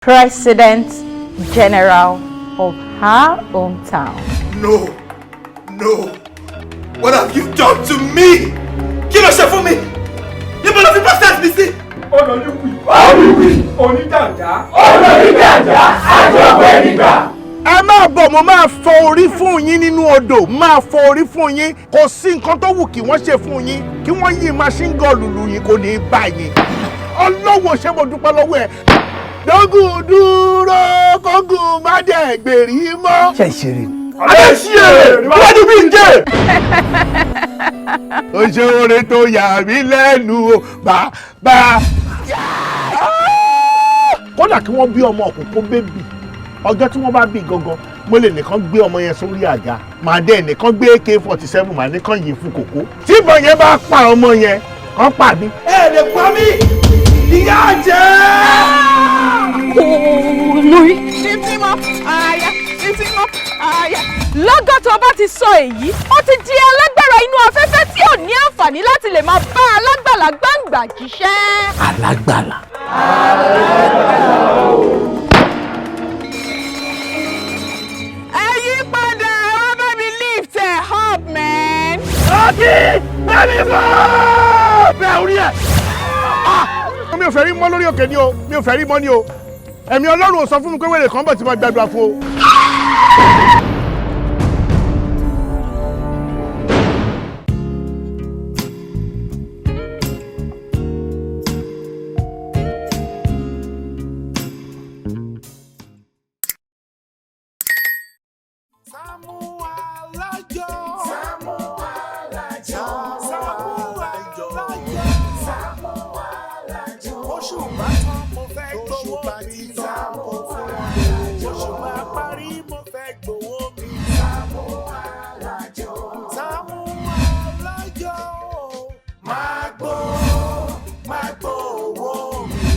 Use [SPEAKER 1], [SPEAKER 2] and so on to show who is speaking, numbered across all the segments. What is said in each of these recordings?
[SPEAKER 1] President General of her hometown.
[SPEAKER 2] No, no, what have you done to me? Kí ló ṣe fún mi? Níbo ló fi president mi sí?
[SPEAKER 3] Olóyúnwì.
[SPEAKER 4] Olùwì.
[SPEAKER 3] Oníjànjà.
[SPEAKER 4] Olóníjànjà àjọpọ̀ ẹnìgbà.
[SPEAKER 5] Ẹ máa bọ̀, mo máa fọ orí fún yín nínú odò, máa fọ orí fún yín. Kò sí nǹkan tó wù kí wọ́n ṣe fún yín, kí wọ́n yí machine gun lùlù yín, kò ní í bá yín. Ọlọ́wọ́, ṣé mo dúpẹ́ lọ́wọ́ ẹ̀. Dógùn dúró, kógùn má dẹ̀ gbèrí mọ́.
[SPEAKER 4] Ṣe ìṣeré ni?
[SPEAKER 5] Adé ṣí èrè níwájú bí n jẹ́. Ó ṣe oore tó yà mí lẹ́nu o, bàbá. Kódà kí wọ́n bí ọmọ òkùnkùn baby, ọjọ́ tí wọ́n bá bí gangan, mo lè nìkan gbé ọmọ yẹn sórí àga, màá dẹ́ nìkan gbé AK-47, màá nìkan yìí fún kòkó. Tí ìbọn yẹn bá pa ọmọ yẹn, kàn pa mí.
[SPEAKER 2] Ẹ lè pa mí, ìyá jẹ́.
[SPEAKER 1] Olórí. Títí mọ́ àyà, títí mọ́ àyà. Lọ́gọ́ tó bá ti sọ èyí, ó ti di alágbára inú afẹ́fẹ́ tí ò ní àǹfààní láti lè máa bá alágbàlá gbàǹgbà jíṣẹ́.
[SPEAKER 4] Alágbàlá.
[SPEAKER 1] Ẹ yí padà, ẹ wá bá mi lift ẹ up, man.
[SPEAKER 5] Ọtí bẹ́ẹ̀ni bọ́ bẹ́ẹ̀ orí ẹ̀. Mi ò fẹ́ rí mọ́ lórí òkè ni o, mi ò fẹ́ rí mọ́ ni o. Ẹ̀mí Ọlọ́run ò sọ fún mi pé wèrè kan bọ̀ tí mo gbàdúrà fún o.
[SPEAKER 2] Sàámú Alájọ. Sàámú Alájọ. Sàámú Alájọ. Sàámú Alájọ. Oṣù bá tán, mo fẹ́ gbowó mi. Sàámú Alájọ. Oṣù bá parí, mo fẹ́ gbowó mi. Sàámú Alájọ. Sàámú Alájọ. Máa gbó, máa gbó owó mi.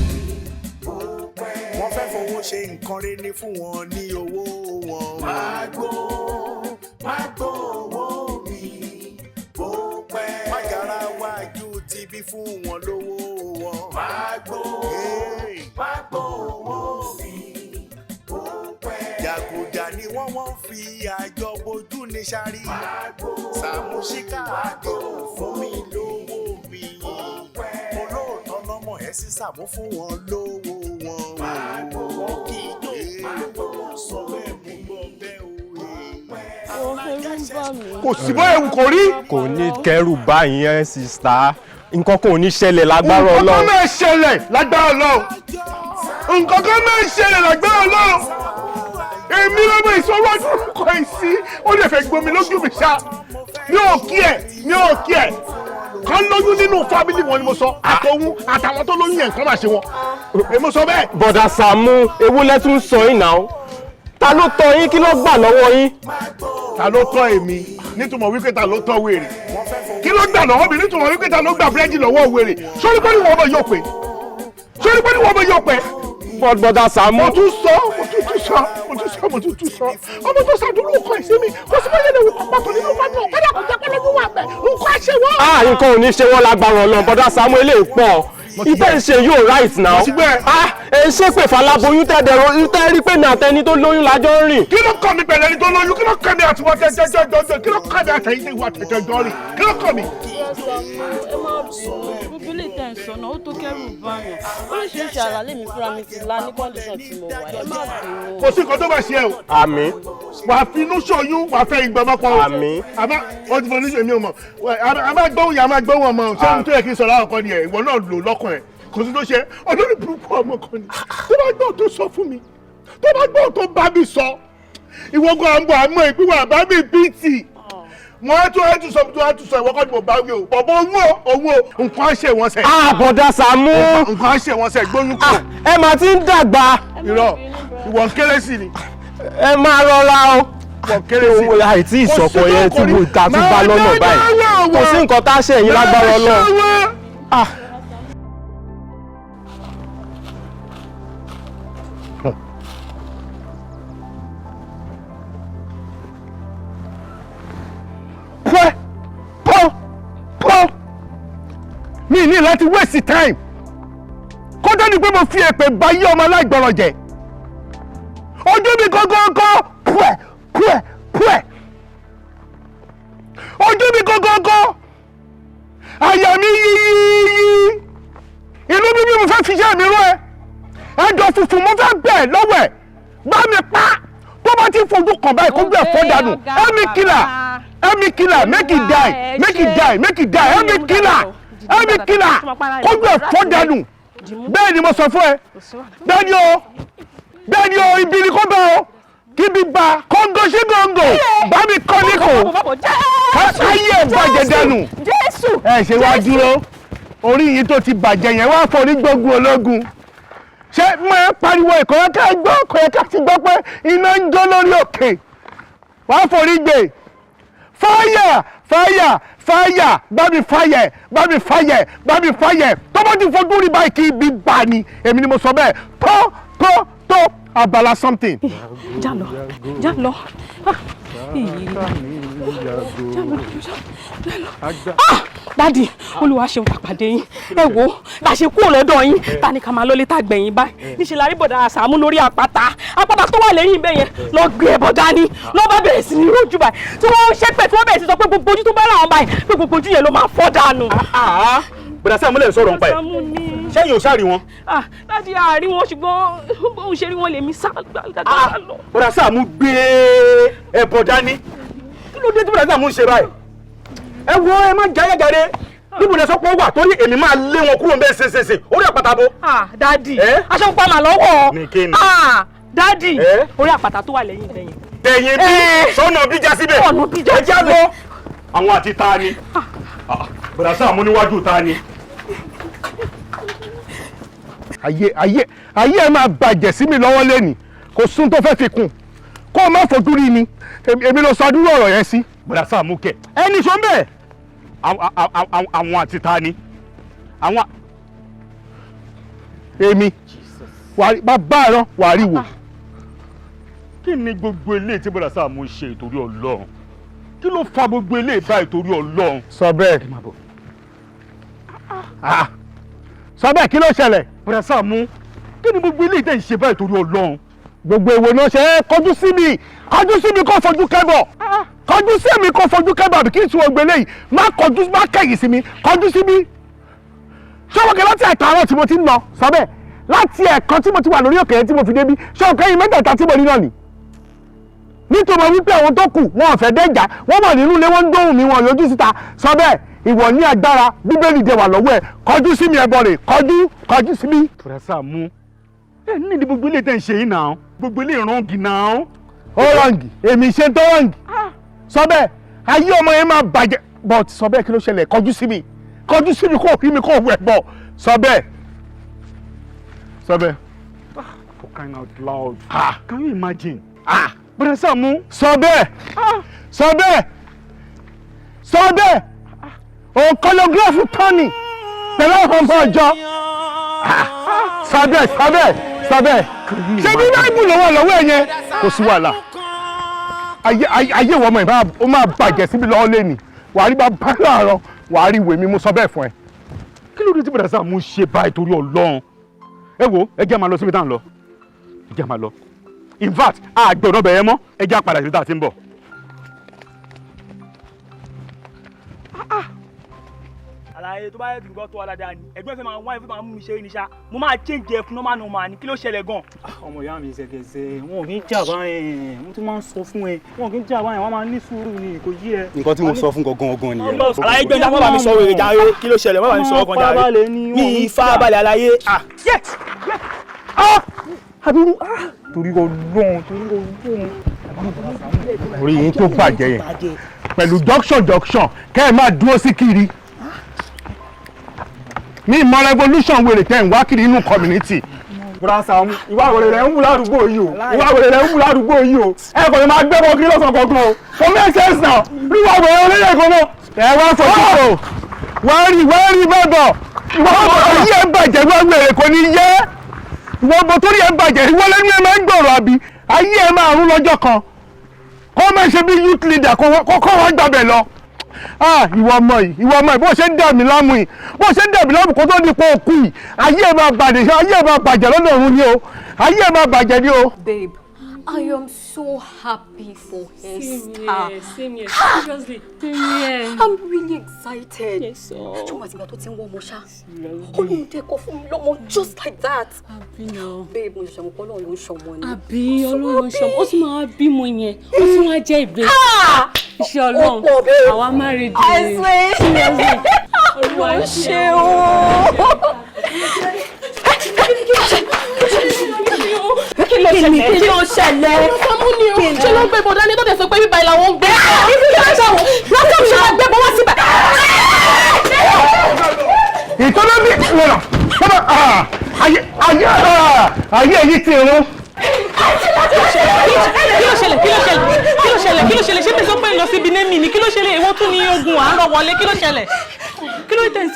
[SPEAKER 2] Wọ́n fẹ́ fowó ṣe nǹkan rẹ̀ ní fún wọn ní owó wọn. Máa gbó, máa gbó owó mi bó pẹ́. Mágara wájú ti bí fún wọn lówó wọn. Máa gbó, máa gbó owó mi bó pẹ́. Jàgùjà ni wọ́n fi àjọ bojú ní sáré. Máa gbó, Sàmúsíkà àjò fún mi lówó mi. Olóòótọ́ lọ́mọ ẹ̀ sí Sàmú fún wọn lówó wọn. Máa gbó, wọn kì í jó lówó sọ bẹ́ẹ̀, mú gbọ́ bẹ́ẹ̀ o.
[SPEAKER 6] Ẹ̀rù ń bà mí.
[SPEAKER 5] Kò sí bọ́ ewu kò rí.
[SPEAKER 7] Kò ní kẹ́rù báyìí yẹn, sister, nǹkan kò ní ṣẹlẹ̀ lágbára
[SPEAKER 5] Nǹkan kan
[SPEAKER 7] Ọlọ́run.
[SPEAKER 5] máa ṣẹlẹ̀ lágbára Ọlọ́run. Nǹkan kan máa ṣẹlẹ̀ lágbára Ọlọ́run. Èmi lọ́mọ ìṣòro ọdún kan sí, ó lè fẹ́ gbomi lójú mi ṣá. Mi ò kí ẹ̀, mi ò kí ẹ̀. Kan lóyún nínú family wọn ni mo sọ, àtọ̀hún àtàwọn tó lóyún yẹn, nǹkan máa ṣe wọn, èmi sọ bẹ́ẹ̀.
[SPEAKER 7] Bọ̀dà Sàámú, ewu lẹ tún sọ yín náà. Ta ló tọ́ yín? Kí ló gbà lọ́wọ́ yín?
[SPEAKER 5] Ta ló tọ́ èmi nítumọ̀ wípé ta ló tọ́ wèrè? Kí ló gbà lọ́wọ́ mi nítumọ̀ wípé ta ló gbà búrẹ́dì lọ́wọ́ wèrè? Sórí pé ní wọ́n bọ̀ yóò pé, sórí pé ní wọ́n bọ̀ yóò pé.
[SPEAKER 7] Bọ̀dà Sàámú.
[SPEAKER 5] Mo tún sọ, mo tún tún sọ, mo tún sọ, mo tún tún sọ, ọmọ tó ṣàdúró kọ ìsinmi, kò sí bóyá lè wò kọ́ pàtó nínú fáwọn ọ̀kadà, kò jẹ́ pé lójú wà bẹ́ẹ̀, nǹkan ṣe wọ́n.
[SPEAKER 7] Ah, nǹkan ò ní ṣe wọ́n lágbára Ọlọ́run. Bọ̀dà Sàámú, eléyìí pọ̀. Ìtẹ́ ń ṣe yóò right now.
[SPEAKER 5] Mo ti gbẹ́.
[SPEAKER 7] Ah, ẹ ń ṣépè faláboyún, tẹ́ẹ̀dẹ̀rọ tẹ́ rí pé mi àtẹni tó lóyún lájọ́ ń rìn.
[SPEAKER 5] Kí ló kàn mí pẹ̀lú ẹni tó lóyún? Kí ló kàn mí àti wọ́n tẹ́jọ́jọ́ jọ? Kí ló kàn mí àtẹ̀yìn tí wọ́n tẹ́jọ́jọ́ rìn? Kí ló kàn mí?
[SPEAKER 6] Ẹ má bínú, gbogbo ilé tẹ̀ ń sọ náà ó tó kẹ́rù báyàn. Oríṣiríṣi àlá lèmi fúnra mi ti lá ní condition tí mo wà. Ẹ má bínú.
[SPEAKER 5] Kò sí nǹkan tó bá ṣe ẹ o.
[SPEAKER 7] Àmín.
[SPEAKER 5] Wà á finú ṣoyún, wà á fẹ́ ìgbà ọmọ pọ̀ o.
[SPEAKER 7] Àmín.
[SPEAKER 5] Àmọ́ wọ́n ti fọnú ṣe, mi ò mọ̀. A máa gbóhùn yà, a máa gbóhùn ọmọ. Ṣé ohun tó yẹ kí n sọ láwọn kan ni ẹ̀? Ìwọ náà lò lọ́kàn ẹ̀, kò sí tó ṣe olórí burúkú ọmọ kan ni. Tó bá gbọ́ tó sọ fún mi, tó bá gbọ́ tó bá mi sọ, ìwọ gan àmọ́ àmọ́ ìpínwà bá mi bìtì wọ́n á tún á tún sọ tó á tún sọ. Ìwọ kọ́ ni mo bá wí o. Bọ̀bọ̀ owó owó, nǹkan á ṣe wọ́n sẹ̀.
[SPEAKER 7] Ah, bọ̀dà Sàámú.
[SPEAKER 5] Nǹkan á ṣe wọ́n sẹ̀, gbóyún kù.
[SPEAKER 7] Ẹ máa ti ń dàgbà.
[SPEAKER 5] Irọ́, ìwọ ń kéré sí ni.
[SPEAKER 7] Ẹ máa rọra o.
[SPEAKER 5] Ìwọ kéré sí.
[SPEAKER 7] Owó àìtí ìsọ̀kan yẹn tí mo ta tún bá lọ́nà báyìí, kò sí nǹkan tá a ṣe yín lágbára Ọlọ́run. Ah.
[SPEAKER 5] Pẹ́ pọ́ pọ́, mi ní láti waste time kó tó di pé mo fi èpè bá yí ọmọ aláìgbọràn jẹ́. Ojú mi kókókó, pùẹ̀ pùẹ̀ pùẹ̀. Ojú mi kókókó, àyà mi yíyíyí. Inú bíbí mo fẹ́ fi iṣẹ́ mi rú ẹ. Ẹjọ́ funfun mo fẹ́ bẹ̀ lọ́wọ́ ẹ̀. Bá mi pa tó bá ti fojú kàn báyìí kó gbé ẹ̀fọ́ dànù. Ẹ̀mí kìlà, ẹ̀mí kìlà, make it die, make it die, make it die, ẹ̀mí kìlà, ẹ̀mí kìlà, kó gbé ẹ̀fọ́ dànù. Bẹ́ẹ̀ ni mo sọ fún ẹ. Bẹ́ẹ̀ ni o, bẹ́ẹ̀ ni o, ibi ni kò bá o. Kí bí ba kóńgó sí góńgó, bá mi kọ́ ní kò. Káyé ẹ̀ bàjẹ́ dànù. Ẹ ṣe wá dúró. Orí yìí tó ti bàjẹ́ yẹn wá forí gbógun ológun. Ṣé mo ẹ pariwo ìkọ̀yẹ́ ká gbọ́, ìkọ̀yẹ́ ká ti gbọ́ pé iná ń jó lórí òkè. Wá forí gbé. Fáyà, fáyà, fáyà, bá mi fáyà, bá mi fáyà, bá mi fáyà. Tó bá ti fojú rí báyìí kí ibi bá ni, èmi ni mo sọ bẹ́ẹ̀. Tó tó tó abala something.
[SPEAKER 6] Jálọ, jálọ. Dádì, Olúwa ṣeun pàpàdé yín. Ẹ wo, bá ṣe kúrò lọ́dọ̀ yín, ta ni ká máa lọlé tá gbẹ̀yìn báyìí. Níṣẹ́ la rí bọ̀dà Sàámú lórí àpáta. Àpáta tó wà lẹ́yìn bẹ́ẹ̀ yẹn lọ gbé ẹbọ dání. Lọ bá bẹ̀rẹ̀ sí ní rójú báyìí. Tí wọ́n ṣépè tí wọ́n bẹ̀rẹ̀ sí sọ pé gbogbo ojú tó bá rà wọ́n báyìí, pé gbogbo ojú yẹn ló máa fọ́ dànù.
[SPEAKER 3] Bọ̀dà Sàámú lè sọ̀rọ̀ nípa ẹ̀. Ṣẹ́yìn ò ṣáà rí wọn.
[SPEAKER 6] Dádì, àárín wọn ṣùgbọ́n bóun ṣe rí wọn lèmi sá gbàgbà lọ.
[SPEAKER 3] Bọ̀dà Sàámú gbé ẹbọ dání. Kí ló dé tí bọ̀dà Sàámú ń ṣe báyìí? Ẹ wo, ẹ má jáyà jáde. Níbo ni ẹ sọ pé ó wà torí èmi máa lé wọn kúrò bẹ́ẹ̀ ṣeṣeṣe orí àpáta bo.
[SPEAKER 6] Dádì, aṣọ pupa mà lọ́wọ́.
[SPEAKER 3] Ní kí ni?
[SPEAKER 6] Dádì, orí àpáta tó wà lẹ́yìn lẹ́yìn.
[SPEAKER 3] Tẹ̀yìn bí sọ́nà bíjà síbẹ̀.
[SPEAKER 6] Ọ̀nà bíjà
[SPEAKER 3] Ẹ já lọ. Àwọn àti ta ni? Bọ̀dà Sàámú níwájú ta ni?
[SPEAKER 5] Ayé ayé ayé ẹ máa bàjẹ́ sí mi lọ́wọ́ lẹ́nìí. Kò sún tó fẹ́ fi kún. Kó o má fojú rí ni. Èmi ló sọ adúrú ọ̀rọ̀ yẹn sí.
[SPEAKER 3] Bọ̀dà Sàámú kẹ̀. Ẹni sọ bẹ́ẹ̀. Àwọn àti ta ni? Àwọn.
[SPEAKER 5] Èmi. Bàbá ẹ̀rọ wà rí wò.
[SPEAKER 3] Kí ni gbogbo eléyìí tí Bọ̀dà Sàámú ń ṣe ìtorí Ọlọ́run? Kí ló fa gbogbo eléyìí báyìí torí Ọlọ́run?
[SPEAKER 5] Sọ bẹ́ẹ̀. Sọ bẹ́ẹ̀, kí ló ṣẹlẹ̀?
[SPEAKER 3] Bọ̀dà Sàámú, kí ni gbogbo eléyìí tẹ̀ ń ṣe báyìí torí Ọlọ́run?
[SPEAKER 5] Gbogbo èwo náà ṣe é kọjú sí mi, kọjú sí mi kó fojú kẹ́bọ̀. Kọjú sí mi kó fojú kẹ́bọ̀ àbí kí n tún ọgbẹ́ léyìí. Má kọjú, má kẹ̀yìn sí mi, kọjú sí mi. Ṣé láti àtàárọ̀ tí mo ti ń lọ? Sọ bẹ́ẹ̀. Láti ẹ̀kan tí mo ti wà lórí òkè yẹn tí mo fi débí, ṣé òkè yìí mẹ́tẹ̀ẹ̀ta tí mo ní náà nì? Nítorí wípé àwọn tó kù wọn ò fẹ́ dẹ́jà, wọ́n wà nínú ilé, wọ́n ń gbóhùn mi, wọn yọjú síta. Sọ bẹ́ẹ̀, ìwọ ní agbára, Bíbélì dẹ wà lọ́wọ́ ẹ̀. Kọjú sí mi ẹbọ rè, kọjú, kọjú sí mi.
[SPEAKER 3] Bọ̀dà Sàámú, ẹ ní ní gbogbo ilé tẹ̀ ń ṣe yìí náà, gbogbo ilé rọ́ǹgì náà.
[SPEAKER 5] Ó rọ̀ǹgì, èmi ṣe tó rọ̀ǹgì. Sọ bẹ́ẹ̀, ayé ọmọ yẹn máa bàjẹ́. But sọ bẹ́ẹ̀, kí ló ṣẹlẹ̀? Kọjú sí mi, kọjú sí mi kó rí mi kó wẹ̀ bọ̀. Sọ bẹ́ẹ̀, sọ bẹ́ẹ̀.
[SPEAKER 3] For crying out loud. Can you imagine? Bọ̀dà Sàámú.
[SPEAKER 5] Sọ bẹ́ẹ̀, sọ bẹ́ẹ̀, sọ bẹ́ẹ̀. Òun kọlọgírọ́fù tọ́ni pẹ̀lú àwọn ọmọ ọjọ́. Sọ bẹ́ẹ̀, sọ bẹ́ẹ̀, sọ bẹ́ẹ̀. Ṣé bí báìbù lọ́wọ́ lọ́wọ́ ẹ̀ yẹn? Kò sí wàhálà. Ayé ìwọ ọmọ yìí ó máa bàjẹ́ síbi lọ́wọ́ lẹ́nìí. Wàá rí bá láàárọ̀, wàá rí ìwé mi, mo sọ bẹ́ẹ̀ fún ẹ.
[SPEAKER 3] Kí ló dé tí Bọ̀dà Sàámú ṣe báyìí torí Ọlọ́run? Ẹ wo, ẹ jẹ́ máa lọ síbi tá à ń lọ. Ẹ jẹ́ máa lọ. In fact, a gbọ́dọ̀ bẹ̀rẹ̀ mọ́, ẹ jẹ́ á padà síbi tá a ti ń bọ̀.
[SPEAKER 8] Àlàyé tó bá yẹ dùn tó wà dáadáa ni ẹ̀gbọ́n fẹ́ máa wá, ìfẹ́ máa mú mi ṣeré ní ṣá. Mo máa change ẹ fún normal normal ni. Kí ló ṣẹlẹ̀ gan?
[SPEAKER 9] Ọmọ ìyá mi, ṣẹ̀kẹ̀ṣẹ̀ wọn ò kí ń jà báyẹn. Mo tún máa ń sọ fún ẹ, wọn ò kí ń jà báyẹn, wọn máa ń ní sùúrù ni, kò yí ẹ.
[SPEAKER 7] Nǹkan tí mo sọ fún gangan gangan nìyẹn.
[SPEAKER 8] Àlàyé gbẹ̀ngàn, má bàa mi sọ wèrè jàre. Kí ló ṣẹlẹ̀? Má bàa mi sọ ọkàn jàre, mi farabalẹ̀ àlàyé.
[SPEAKER 9] Abiru, torí Ọlọ́run, torí Ọlọ́run.
[SPEAKER 5] Orí yín tó bàjẹ́ yẹn pẹ̀lú junction junction kẹ́ ẹ̀ máa dúró sí kiri ní ìmọ̀ revolution wèrè tẹ́ ń wá kiri inú community.
[SPEAKER 3] Bọ̀dà Sàámú, ìwà wèrè rẹ̀ ń wù ládùúgbò yìí o, ìwà wèrè rẹ̀ ń wù ládùúgbò yìí o. Ẹ kò lè máa gbé bọ́ kiri lọ́sàn kankan o, kò make sense now, ìwà wèrè olóyè kan náà.
[SPEAKER 5] Ẹ wá fojú kò wọ́n rí, wọ́n rí bẹ́ẹ̀ bọ̀. Ìwọ bọ̀ tó yẹ bàjẹ́, wọ́n wèrè kò ní yẹ. Ìwọ bọ̀ tó yẹ bàjẹ́, ìwọ lẹ́nu ẹ máa ń gbọ̀rọ̀ àbí ayé ẹ máa rún lọ́jọ́ kan. Kó má ṣe bí youth leader kó kọ́ wọ́n gbàbẹ̀ lọ. Ah, ìwọ ọmọ yìí, ìwọ ọmọ yìí, bó ṣe ń dà mí láàmú yìí, bó ṣe ń dà mí láàmú kó tó di pé òkú yìí, ayé ẹ máa bàjẹ́, ayé ẹ máa bàjẹ́ lọ́dọ̀ òun ni o, ayé ẹ máa bàjẹ́ ni o.
[SPEAKER 1] Babe,
[SPEAKER 10] I am so happy for
[SPEAKER 6] Same
[SPEAKER 10] Esther.
[SPEAKER 6] here, same here, seriously. Same here.
[SPEAKER 10] I'm really excited.
[SPEAKER 6] Yes, sir.
[SPEAKER 10] Ṣé àtìgbà tó ti ń wọ́ ọmọ ṣá? Ọlọ́run dẹ̀ kọ fún mi lọ́mọ just like that.
[SPEAKER 6] Àbí náà.
[SPEAKER 10] Babe, mo ṣẹ̀ṣẹ̀ mọ̀ pé Ọlọ́run ló ń ṣọmọ ni.
[SPEAKER 6] Àbí Ọlọ́run ṣọmọ, ó tún máa bímọ yẹn, ó tún wá jẹ́ ìbejì. Iṣẹ́ Ọlọ́run,
[SPEAKER 10] Ó pọ̀, babe.
[SPEAKER 6] àwa má rí di.
[SPEAKER 10] I swear.
[SPEAKER 6] Seriously. Olúwa
[SPEAKER 10] Ó
[SPEAKER 6] ṣe
[SPEAKER 10] ṣe o.
[SPEAKER 6] Kí ló ṣẹlẹ̀?
[SPEAKER 1] Kí ló ṣẹlẹ̀?
[SPEAKER 6] Sàámú ni o. Ṣé ló ń gbé bọ̀dá ní tó dẹ̀ sọ pé bíbá ìlà wọn ń gbé?
[SPEAKER 1] Ibi ìlà ṣàwọ̀ lọ́sọ̀ ṣe máa gbé bọ́ wá síbẹ̀.
[SPEAKER 5] Ìtọ́jú bí wọ̀nà wọ́n ayé ayé ayé yìí ti rún.
[SPEAKER 6] Kí ló ṣẹlẹ̀? Kí ló ṣẹlẹ̀? Kí ló ṣẹlẹ̀? Kí ló ṣẹlẹ̀? Ṣé tẹ̀sán pé ń lọ síbi némi ni? Kí ló ṣẹlẹ̀? Èwo tún ni ogun àárọ̀ wọlé? Kí ló ṣẹlẹ̀? Kí ló tẹ̀?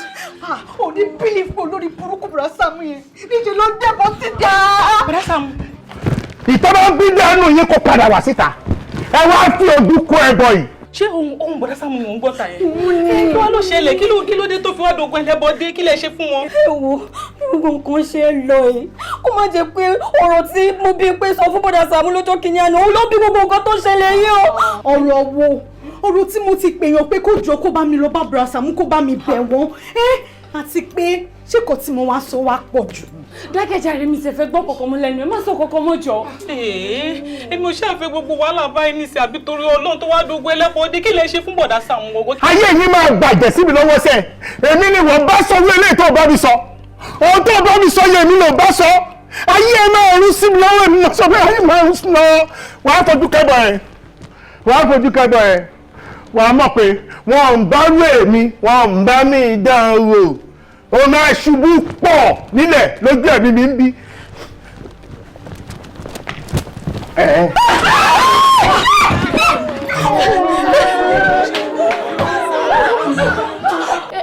[SPEAKER 1] Ò ní bílíf olórí burúkú Bùrọ̀ Sàámú yẹn níṣẹ́ ló ń dẹ́bọ̀ síta.
[SPEAKER 6] Bùrọ̀ Sàámú.
[SPEAKER 5] Ìtọ́jú bí dánú yín kó padà wá síta, ẹ wá fi ojú kó ẹbọ yìí.
[SPEAKER 6] Ṣé ohun Bùrọ̀ Sàámú ni mò ń gbọ́ ta yẹn? Kí wá ló ṣẹlẹ̀? Kí ló dé tó fi wá dogun ẹlẹ́bọ dé? Kí lẹ ṣe fún wọn?
[SPEAKER 10] Ẹ wo bí gbogbo nǹkan ṣe ń lọ yìí, kó má jẹ́ pé ọ̀rọ̀ tí mo bí pé sọ fún Bọ̀dà Sàámú lọ́jọ́ kìíní àná òun ló bí gbogbo nǹkan tó ṣẹlẹ̀ yìí o.
[SPEAKER 1] Ọ̀rọ̀ wo? Ọ̀rọ̀ tí mo ti pèèyàn pé kó jọ kó bá mi lọ bá Bùrọ̀ Sàámú kó bá mi bẹ̀ wọ́n, àti pé ṣé kò tí mo wá sọ wá pọ̀ jù.
[SPEAKER 6] Dákẹ́jàre, mi ṣe fẹ́ gbọ́ kọ̀ọ̀kan mọ́ lẹ́nu ẹ̀, má sọ kọ̀ọ̀kan mọ́ jọ. Èmi ò ṣàfẹ́ gbogbo wàhálà báyìí nísìnyí, àbí torí Ọlọ́run tó wá dogun ẹlẹ́bọ dé, kí lẹ ṣe fún Bọ̀dá Sàámú gbogbo?
[SPEAKER 5] Ayé yìí máa bàjẹ́ síbi lọ́wọ́ sẹ́, èmi ni wọ́n bá sọ wí eléyìí tó bá mi sọ, ohun tó bá mi sọ yẹ èmi ló bá sọ, ayé ẹ máa rún síbi lọ́wọ́, èmi máa sọ pé ayé máa rún sí lọ́wọ́. Wàá fojú kẹ́bọ̀ ẹ̀, wàá fojú kẹ́bọ̀ ẹ̀, wàá mọ̀ pé wọ́n ń bá rú èmi, wọ́n ń bá mi dán wò, ó máa ṣubú pọ̀ nílẹ̀ lójú ẹ̀mí mi ń bí.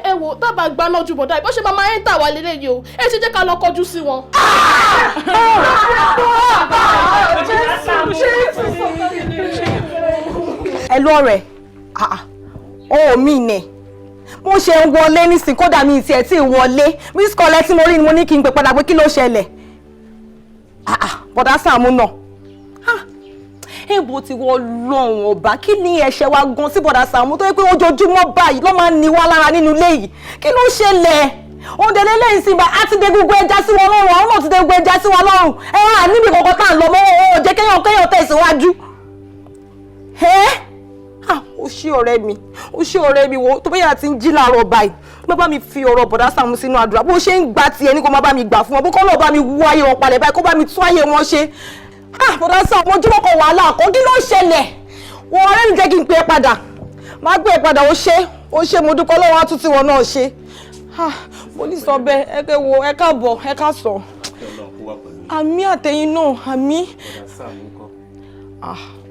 [SPEAKER 11] Ẹ wo, tábà gbaná ju bọ̀dá ìbọn ṣe máa máa ń tà wá lélẹ́yìí o, ẹ ṣe jẹ́ ká lọ kọjú sí wọn.
[SPEAKER 12] Ẹ lọ rẹ̀ ó mi nẹ̀, mo ṣe ń wọlé nísìn, kódà mi tiẹ̀ tí ì wọlé, miss call tí mo rí ni mo ní kí n pè padà pé kí ló ṣẹlẹ̀. Bọ̀dá Sàámú náà èèbò ti wọ lọ́hùn ọba, kí ni ẹ̀ṣẹ̀ wa gan sí Bọ̀dá Sàámú tó yẹ pé ojoojúmọ́ báyìí ló máa ń ní wá lára nínú ilé yìí? Kí ló ṣẹlẹ̀? Òǹdè lélẹ́yìn sí ibà á ti dé gbogbo ẹja sí wọn lọ́rùn, àwọn náà ti dé gbogbo ẹja sí wọn lọ́rùn. Ẹ hàn níbi kankan tá à ń lọ mọ́, ò jẹ́ kéèyàn kéèyàn tẹ̀síwájú. Ó ṣé ọ̀rẹ́ mi, ó ṣé ọ̀rẹ́ mi, wo tó bẹ́yà ti ń jí láàárọ̀ báyìí, má bá mi fi ọ̀rọ̀ Bọ̀dá Sàámú sínú àdúrà. Bó ṣe ń gba tiẹ̀ ní kó má bá mi gbà fún wọn, bó kọ́ lọ́ọ́ bá mi wú ayé wọn palẹ̀ báyìí, kó bá mi tún ayé wọn ṣe. Bọ̀dá Sàámú, ojúmọ́ kan wàhálà kan, kí ló ṣẹlẹ̀? Wọn ọ̀rẹ́ mi, jẹ́ kí n pè é padà, má gbé e padà. Ó ṣe, ó ṣe, mo dúpẹ́, Ọlọ́run á tún tiwọn náà ṣe. Mo ní sọ bẹ́ẹ̀, ẹ kẹ́ wo, ẹ káàbọ̀, ẹ ká sọ. Àmì àtẹ̀yìn náà, àmì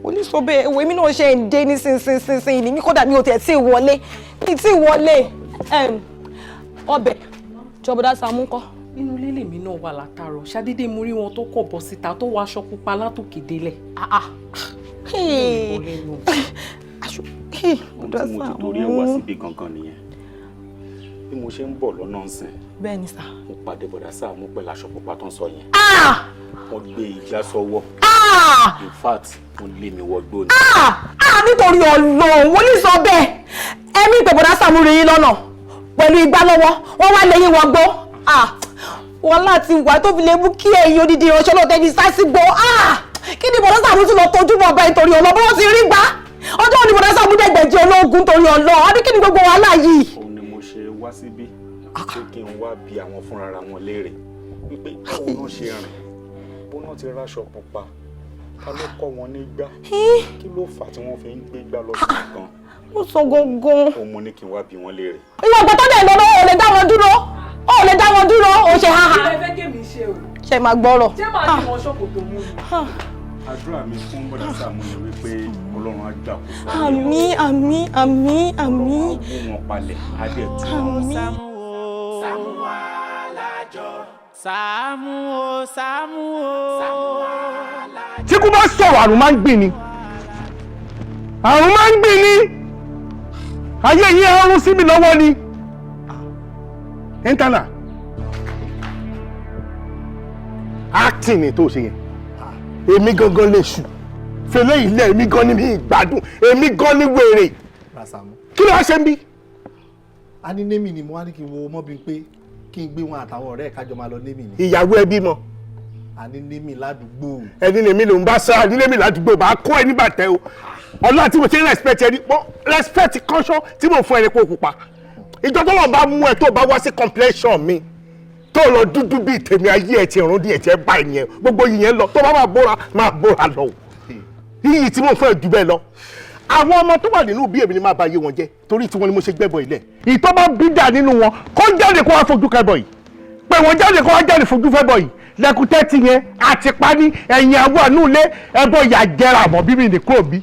[SPEAKER 12] oníṣọ bẹ́ẹ̀. Ẹ̀wọ̀ èmi náà ṣe ń dé nísinsìnyí ní, kódà mi ò tẹ̀ tí ì wọlé, mi tí ì wọlé. Ọbẹ̀ jọ, Bọ̀dá Sàámú ńkọ́?
[SPEAKER 6] Inú ilé lèmi náà wà látàárọ̀, ṣàdédé mo rí wọn tó kọ̀ bọ́ síta tó wọ aṣọ pupa látòkè délẹ̀.
[SPEAKER 12] Bọ̀dá
[SPEAKER 3] Tí mo ti torí ẹ wá síbi gangan nìyẹn, bí mo ṣe ń bọ̀ lọ́nà ń sìn,
[SPEAKER 12] Bẹ́ẹ̀ ni sà.
[SPEAKER 3] mo pàdé Bọ̀dá Sàámú pẹ̀lú aṣọ pupa tó ń sọ yẹn. Wọ́n gbé igbá sọ́wọ́, in fact wọ́n lé mi wọgbó ni.
[SPEAKER 12] Nítorí Ọlọ́run, wọ́n ní sọ bẹ́ẹ̀, ẹ̀mí ìpè Bọ̀dá Sàámú rí yín lọ́nà pẹ̀lú igbá lọ́wọ́, wọ́n wá lé yín wọgbó. Wọ́n láti wà tó fi lè mú kí ẹ̀yin odidi ìránṣẹ́ náà tẹ́bi sásìgbò. Kí ni Bọ̀dá Sàámú tún lọ tọ́jú bọ̀ báyìí? Torí Ọlọ́run, bó ti rí gbá ọjọ́ òní, Bọ̀dá Sàámú dẹ̀gbẹ̀jẹ̀ ológun, torí Ọlọ́run, àbí kí ni gbogbo wàhálà yìí?
[SPEAKER 3] Òun ni mo ṣe wá síbí pé kí n wá bi àwọn fúnra wọn léèrè wípé báwo náà ṣe rìn, bó náà ti ráṣọ pupa, ta ló kọ́ wọn nígbà, kí ló fà tí wọ́n fi ń gbé gbá lọ sí nǹkan.
[SPEAKER 12] Ó sọ gangan.
[SPEAKER 3] Òun mo ní kí n wá bi wọ́n léèrè.
[SPEAKER 12] Ìwọ ọgbà tó dẹ̀ lọ lọ́wọ́, ò lè dá wọn dúró, ò lè dá wọn dúró, ò ṣe ha ha.
[SPEAKER 6] Kí lẹ fẹ́ kémi ṣe o?
[SPEAKER 12] Ṣe máa gbọ́rọ̀.
[SPEAKER 6] Ṣé màá ní wọn ṣòkòtò mú ni?
[SPEAKER 3] Àdúrà mi fún Bọ̀dá Sàámú ni wípé Ọlọ́run á gbàkóso.
[SPEAKER 12] Àmín, àmín, àmín, àmín.
[SPEAKER 3] Ọlọ́run á wó wọn palẹ̀, á dẹ̀ tú wọn.
[SPEAKER 12] Àmín.
[SPEAKER 2] Sàámú o, Sàámú o.
[SPEAKER 5] Tí kú bá sọ̀rọ̀, àrùn máa ń gbìn ni, àrùn máa ń gbìn ni, ayé yìí àrùn sí mi lọ́wọ́ ni. Internal acting ni tó ṣe yẹn. Èmi gangan lè ṣù fẹlẹ́ ilé, èmi gan ni mi ìgbádùn, èmi gan ni wèrè. Kí ló wá ṣe ń bí?
[SPEAKER 13] A ní némì ni mo wá ní kí n wo Mọ́bímpé, kí n gbé wọn àtàwọn ọ̀rẹ́ ẹ̀ kájọ máa lọ némì ni.
[SPEAKER 5] Ìyàwó ẹbí mọ.
[SPEAKER 13] A ní némì ládùúgbò.
[SPEAKER 5] Ẹni lèmi ló ń bá sá ní némì ládùúgbò, bá kó ẹni bàtẹ o. Ọlá tí mo ṣe ń respect ẹni, respect kọ́ṣọ́ tí mo fún ẹni pé òkú pa. Ìjọ tó lọ bá mú ẹ tó bá wá sí complexion mi tó lọ dúdú bíi tèmi, ayé ẹ ti rún díẹ̀ tí ẹ bá ìyẹn gbogbo yìnyẹn lọ, tó bá máa bóra máa bóra lọ o. Yíyí tí mo fẹ́ jù bẹ́ẹ̀ lọ, àwọn ọmọ tó wà nínú bí èmi ni máa ba ayé wọn jẹ́, torí tiwọn ni mo ṣe gbẹ́bọ ilẹ̀. Ìtọ́ bá bí dà nínú wọn, kó jáde kó wá fojú kẹ́bọ yìí, pé wọ́n jáde kó wá jáde fojú fẹ́ bọ̀ yìí. Lẹ́kùtẹ́ ti yẹn àti pani ẹ̀yìn àwọn àánú ilé ẹbọ ìyà jẹrà àmọ́ bíbí ní kúrò bí.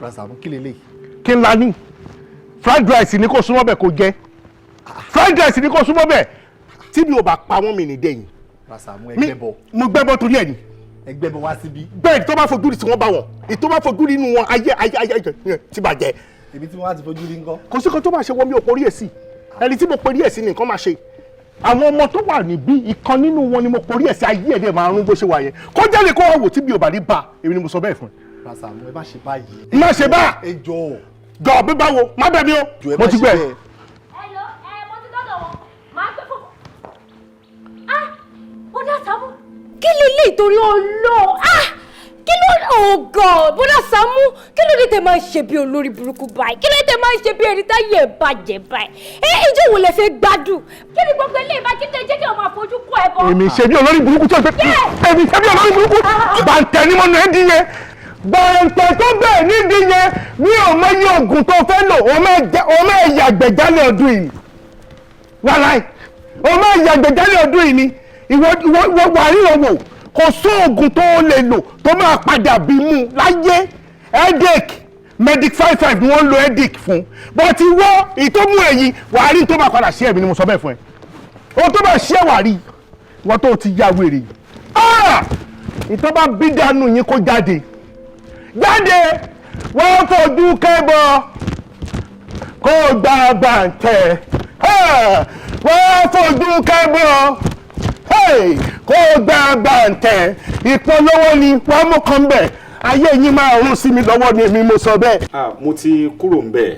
[SPEAKER 13] Rasamu, kí lélẹ̀?
[SPEAKER 5] Kí n la ní fried rice ní kò súnmọ́ bẹ́ẹ̀, kò jẹ́ fried rice ní kò súnmọ́ bẹ́ẹ̀. Tí mi ò bá pa wọ́n mi ní dẹ́yìn.
[SPEAKER 13] Rasamu, ẹgbẹ́ bọ̀.
[SPEAKER 5] Mo gbẹ́bọ torí ẹ̀ ni.
[SPEAKER 13] Ẹgbẹ́ bọ̀ wá síbí.
[SPEAKER 5] Bẹ́ẹ̀ tó bá fojú rí tí wọ́n bá wọn, ìtọ́ bá fojú rí inú wọn, ayé ayé ayé ayé ti bàjẹ́.
[SPEAKER 13] Èmi tí wọ́n á ti fojú rí ńkọ́?
[SPEAKER 5] Kò sí kan tó máa ṣe wọ́n, mi ò porí ẹ̀ sí. Ẹni tí mo porí ẹ̀ sí ni nǹkan máa ṣe. Àwọn ọmọ tó wà níbí, ìkan nínú wọn ni mo porí ẹ̀ sí, ayé ẹ̀ dẹ̀ máa rún bó ṣe wà yẹn. Kó jáde kó wá wò, tí mi ò bá ní bá, èmi ni mo sọ bẹ́ẹ̀ fún ẹ.
[SPEAKER 13] Rasamu, ẹ má ṣe báyìí.
[SPEAKER 5] Má ṣe bá.
[SPEAKER 13] Ẹ jọ̀ọ́.
[SPEAKER 5] Jọ bí báwo, má bẹ̀ mí o, mo ti gbẹ.
[SPEAKER 14] Hello, ẹ mo ti dọ́dọ̀ wọn, màá gbé fún. Ah, bọ́dà Sàámú. Kí lè torí Ọlọ́run? Ah, kí ló, oh God, bọ́dà Sàámú, kí ló dé tẹ máa ń ṣe bí olórí burúkú báyìí? Kí ló dé tẹ máa ń ṣe bí ẹni táyé ẹ̀ bàjẹ́ báyìí? Ẹ ìjọ wo lẹ fẹ́ gbádùn? Kí ni gbogbo ilé ìbá jíjẹ jẹ́ kí ọmọ àfojú kọ ẹ bọ?
[SPEAKER 5] Èmi ṣe bí olórí burúkú tí o ṣe, èmi ṣe bí olórí burúkú. Bàǹtẹ̀ ni mo nà ẹ́ dín yẹn, bàǹtẹ̀ tó bẹ̀ nídìí yẹn. Mi ò mọ iye oògùn tó fẹ́ lò, o máa yàgbẹ́ jálẹ̀ ọdún yìí, wàláì, o máa yàgbẹ́ jálẹ̀ ọdún yìí ni. Ìwọ ìwọ wà ríran wò, kò sóògùn tó lè lò tó máa padà bí mú láyé. Headache Medic 55 ni wọ́n ń lo headache fún, but ìwọ ìtòmú ẹ̀yìn wà á rí tó máa padà sí. Ẹ̀mí ni mo sọ bẹ́ẹ̀ fún ẹ, o tó máa ṣe wà rí ìwọ tó ti ya wèrè yìí. Ìtọ́ bá bí dànù yín, kó jáde jáde, wọ́n fojú kẹ́bọ kó gba bàǹtẹ̀, wọ́n fojú kẹ́bọ kó gba bàǹtẹ̀. Ìpolówó ni wọ́n mú kan bẹ̀, ayé yín máa rún sí mi lọ́wọ́ ni, èmi mo sọ bẹ́ẹ̀.
[SPEAKER 3] Ah, mo ti kúrò ń bẹ̀.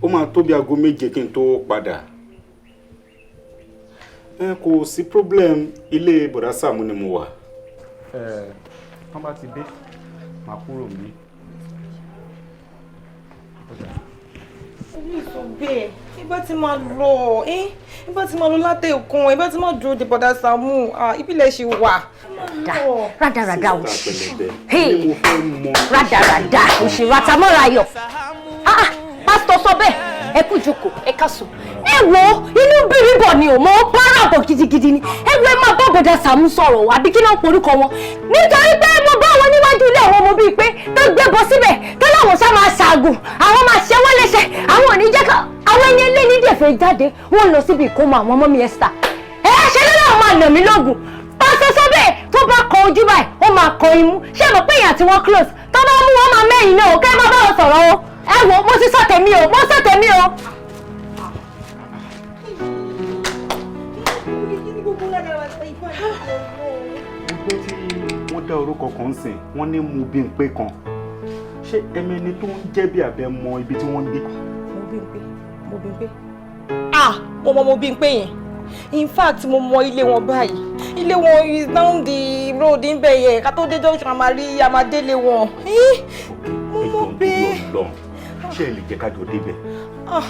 [SPEAKER 3] Ó máa tó bí aago 7 kí n tó padà. Ẹ kò sí problem, ilé bọ̀dá Sàámú ni mo wà. Ẹ tán bá ti dé, màá kúrò níbí.
[SPEAKER 12] Omi sọ bẹ́ẹ̀, ibà tí máa lọ, ibà tí máa lọ látẹ̀kùn, ibà tí máa dúró de bọ̀dá Sàámú, ìbílẹ̀ ṣe wà.
[SPEAKER 14] Rádaràda òṣì, rádaràda òṣì, ratamọ́rayọ̀. Pásítọ̀ sọ bẹ́ẹ̀, ẹ kú jókòó, ẹ káàsán. Ẹ wo, inú bírí bọ̀ ni ò mọ bára bọ̀ gidigidi ni. Ẹ wo, ẹ máa bá bọ̀dá Sàámú sọ̀rọ̀ àbí kí náà porúkọ wọn, nítorí pé mo bá wọn níwájú ilé àwọn ọmọ bíi pé tó gbé bọ síbẹ̀ tó láwọn sá máa ṣàgùn, àwọn máa ṣe wọ́n léṣe, àwọn ò ní jẹ́ ká àwọn ẹni ẹlẹ́ni dẹ̀ fẹ́ jáde. Wọ́n lọ síbi ìkómọ àwọn ọmọ mi Esther. Ẹ ṣe ló láwọn máa nà mí lóògùn. Pásítọ̀ sọ bẹ́ẹ̀, tó bá kọ ojú báyìí, ó máa kọ imú. Ṣé mo pé èèyàn tí wọ́n close tó bá mú wọn máa mẹ́yìn náà, kẹ́ ẹ má bá wọn sọ̀rọ̀ o. Ẹ wo, mo ti sọ tèmi o, mo sọ tèmi o.
[SPEAKER 3] Gbogbo tí wọ́n dá orúkọ kan sìn, wọ́n ní Mobímpé kan. Ṣé ẹmẹni ẹni tó ń jẹ́ bí abẹ mọ ibi tí wọ́n ń gbé?
[SPEAKER 12] Mobímpé, Mobímpé, ah, mo mọ Mobímpé yẹn. In fact, mo mọ ilé wọn báyìí. Ilé wọn is down the road níbẹ̀ yẹn. Ká tó dé junction, a máa rí, a máa délé wọn. Mo mọ bẹ́ẹ̀.
[SPEAKER 3] Ṣé ẹ lè jẹ́ ká jọ débẹ̀?
[SPEAKER 12] Ah,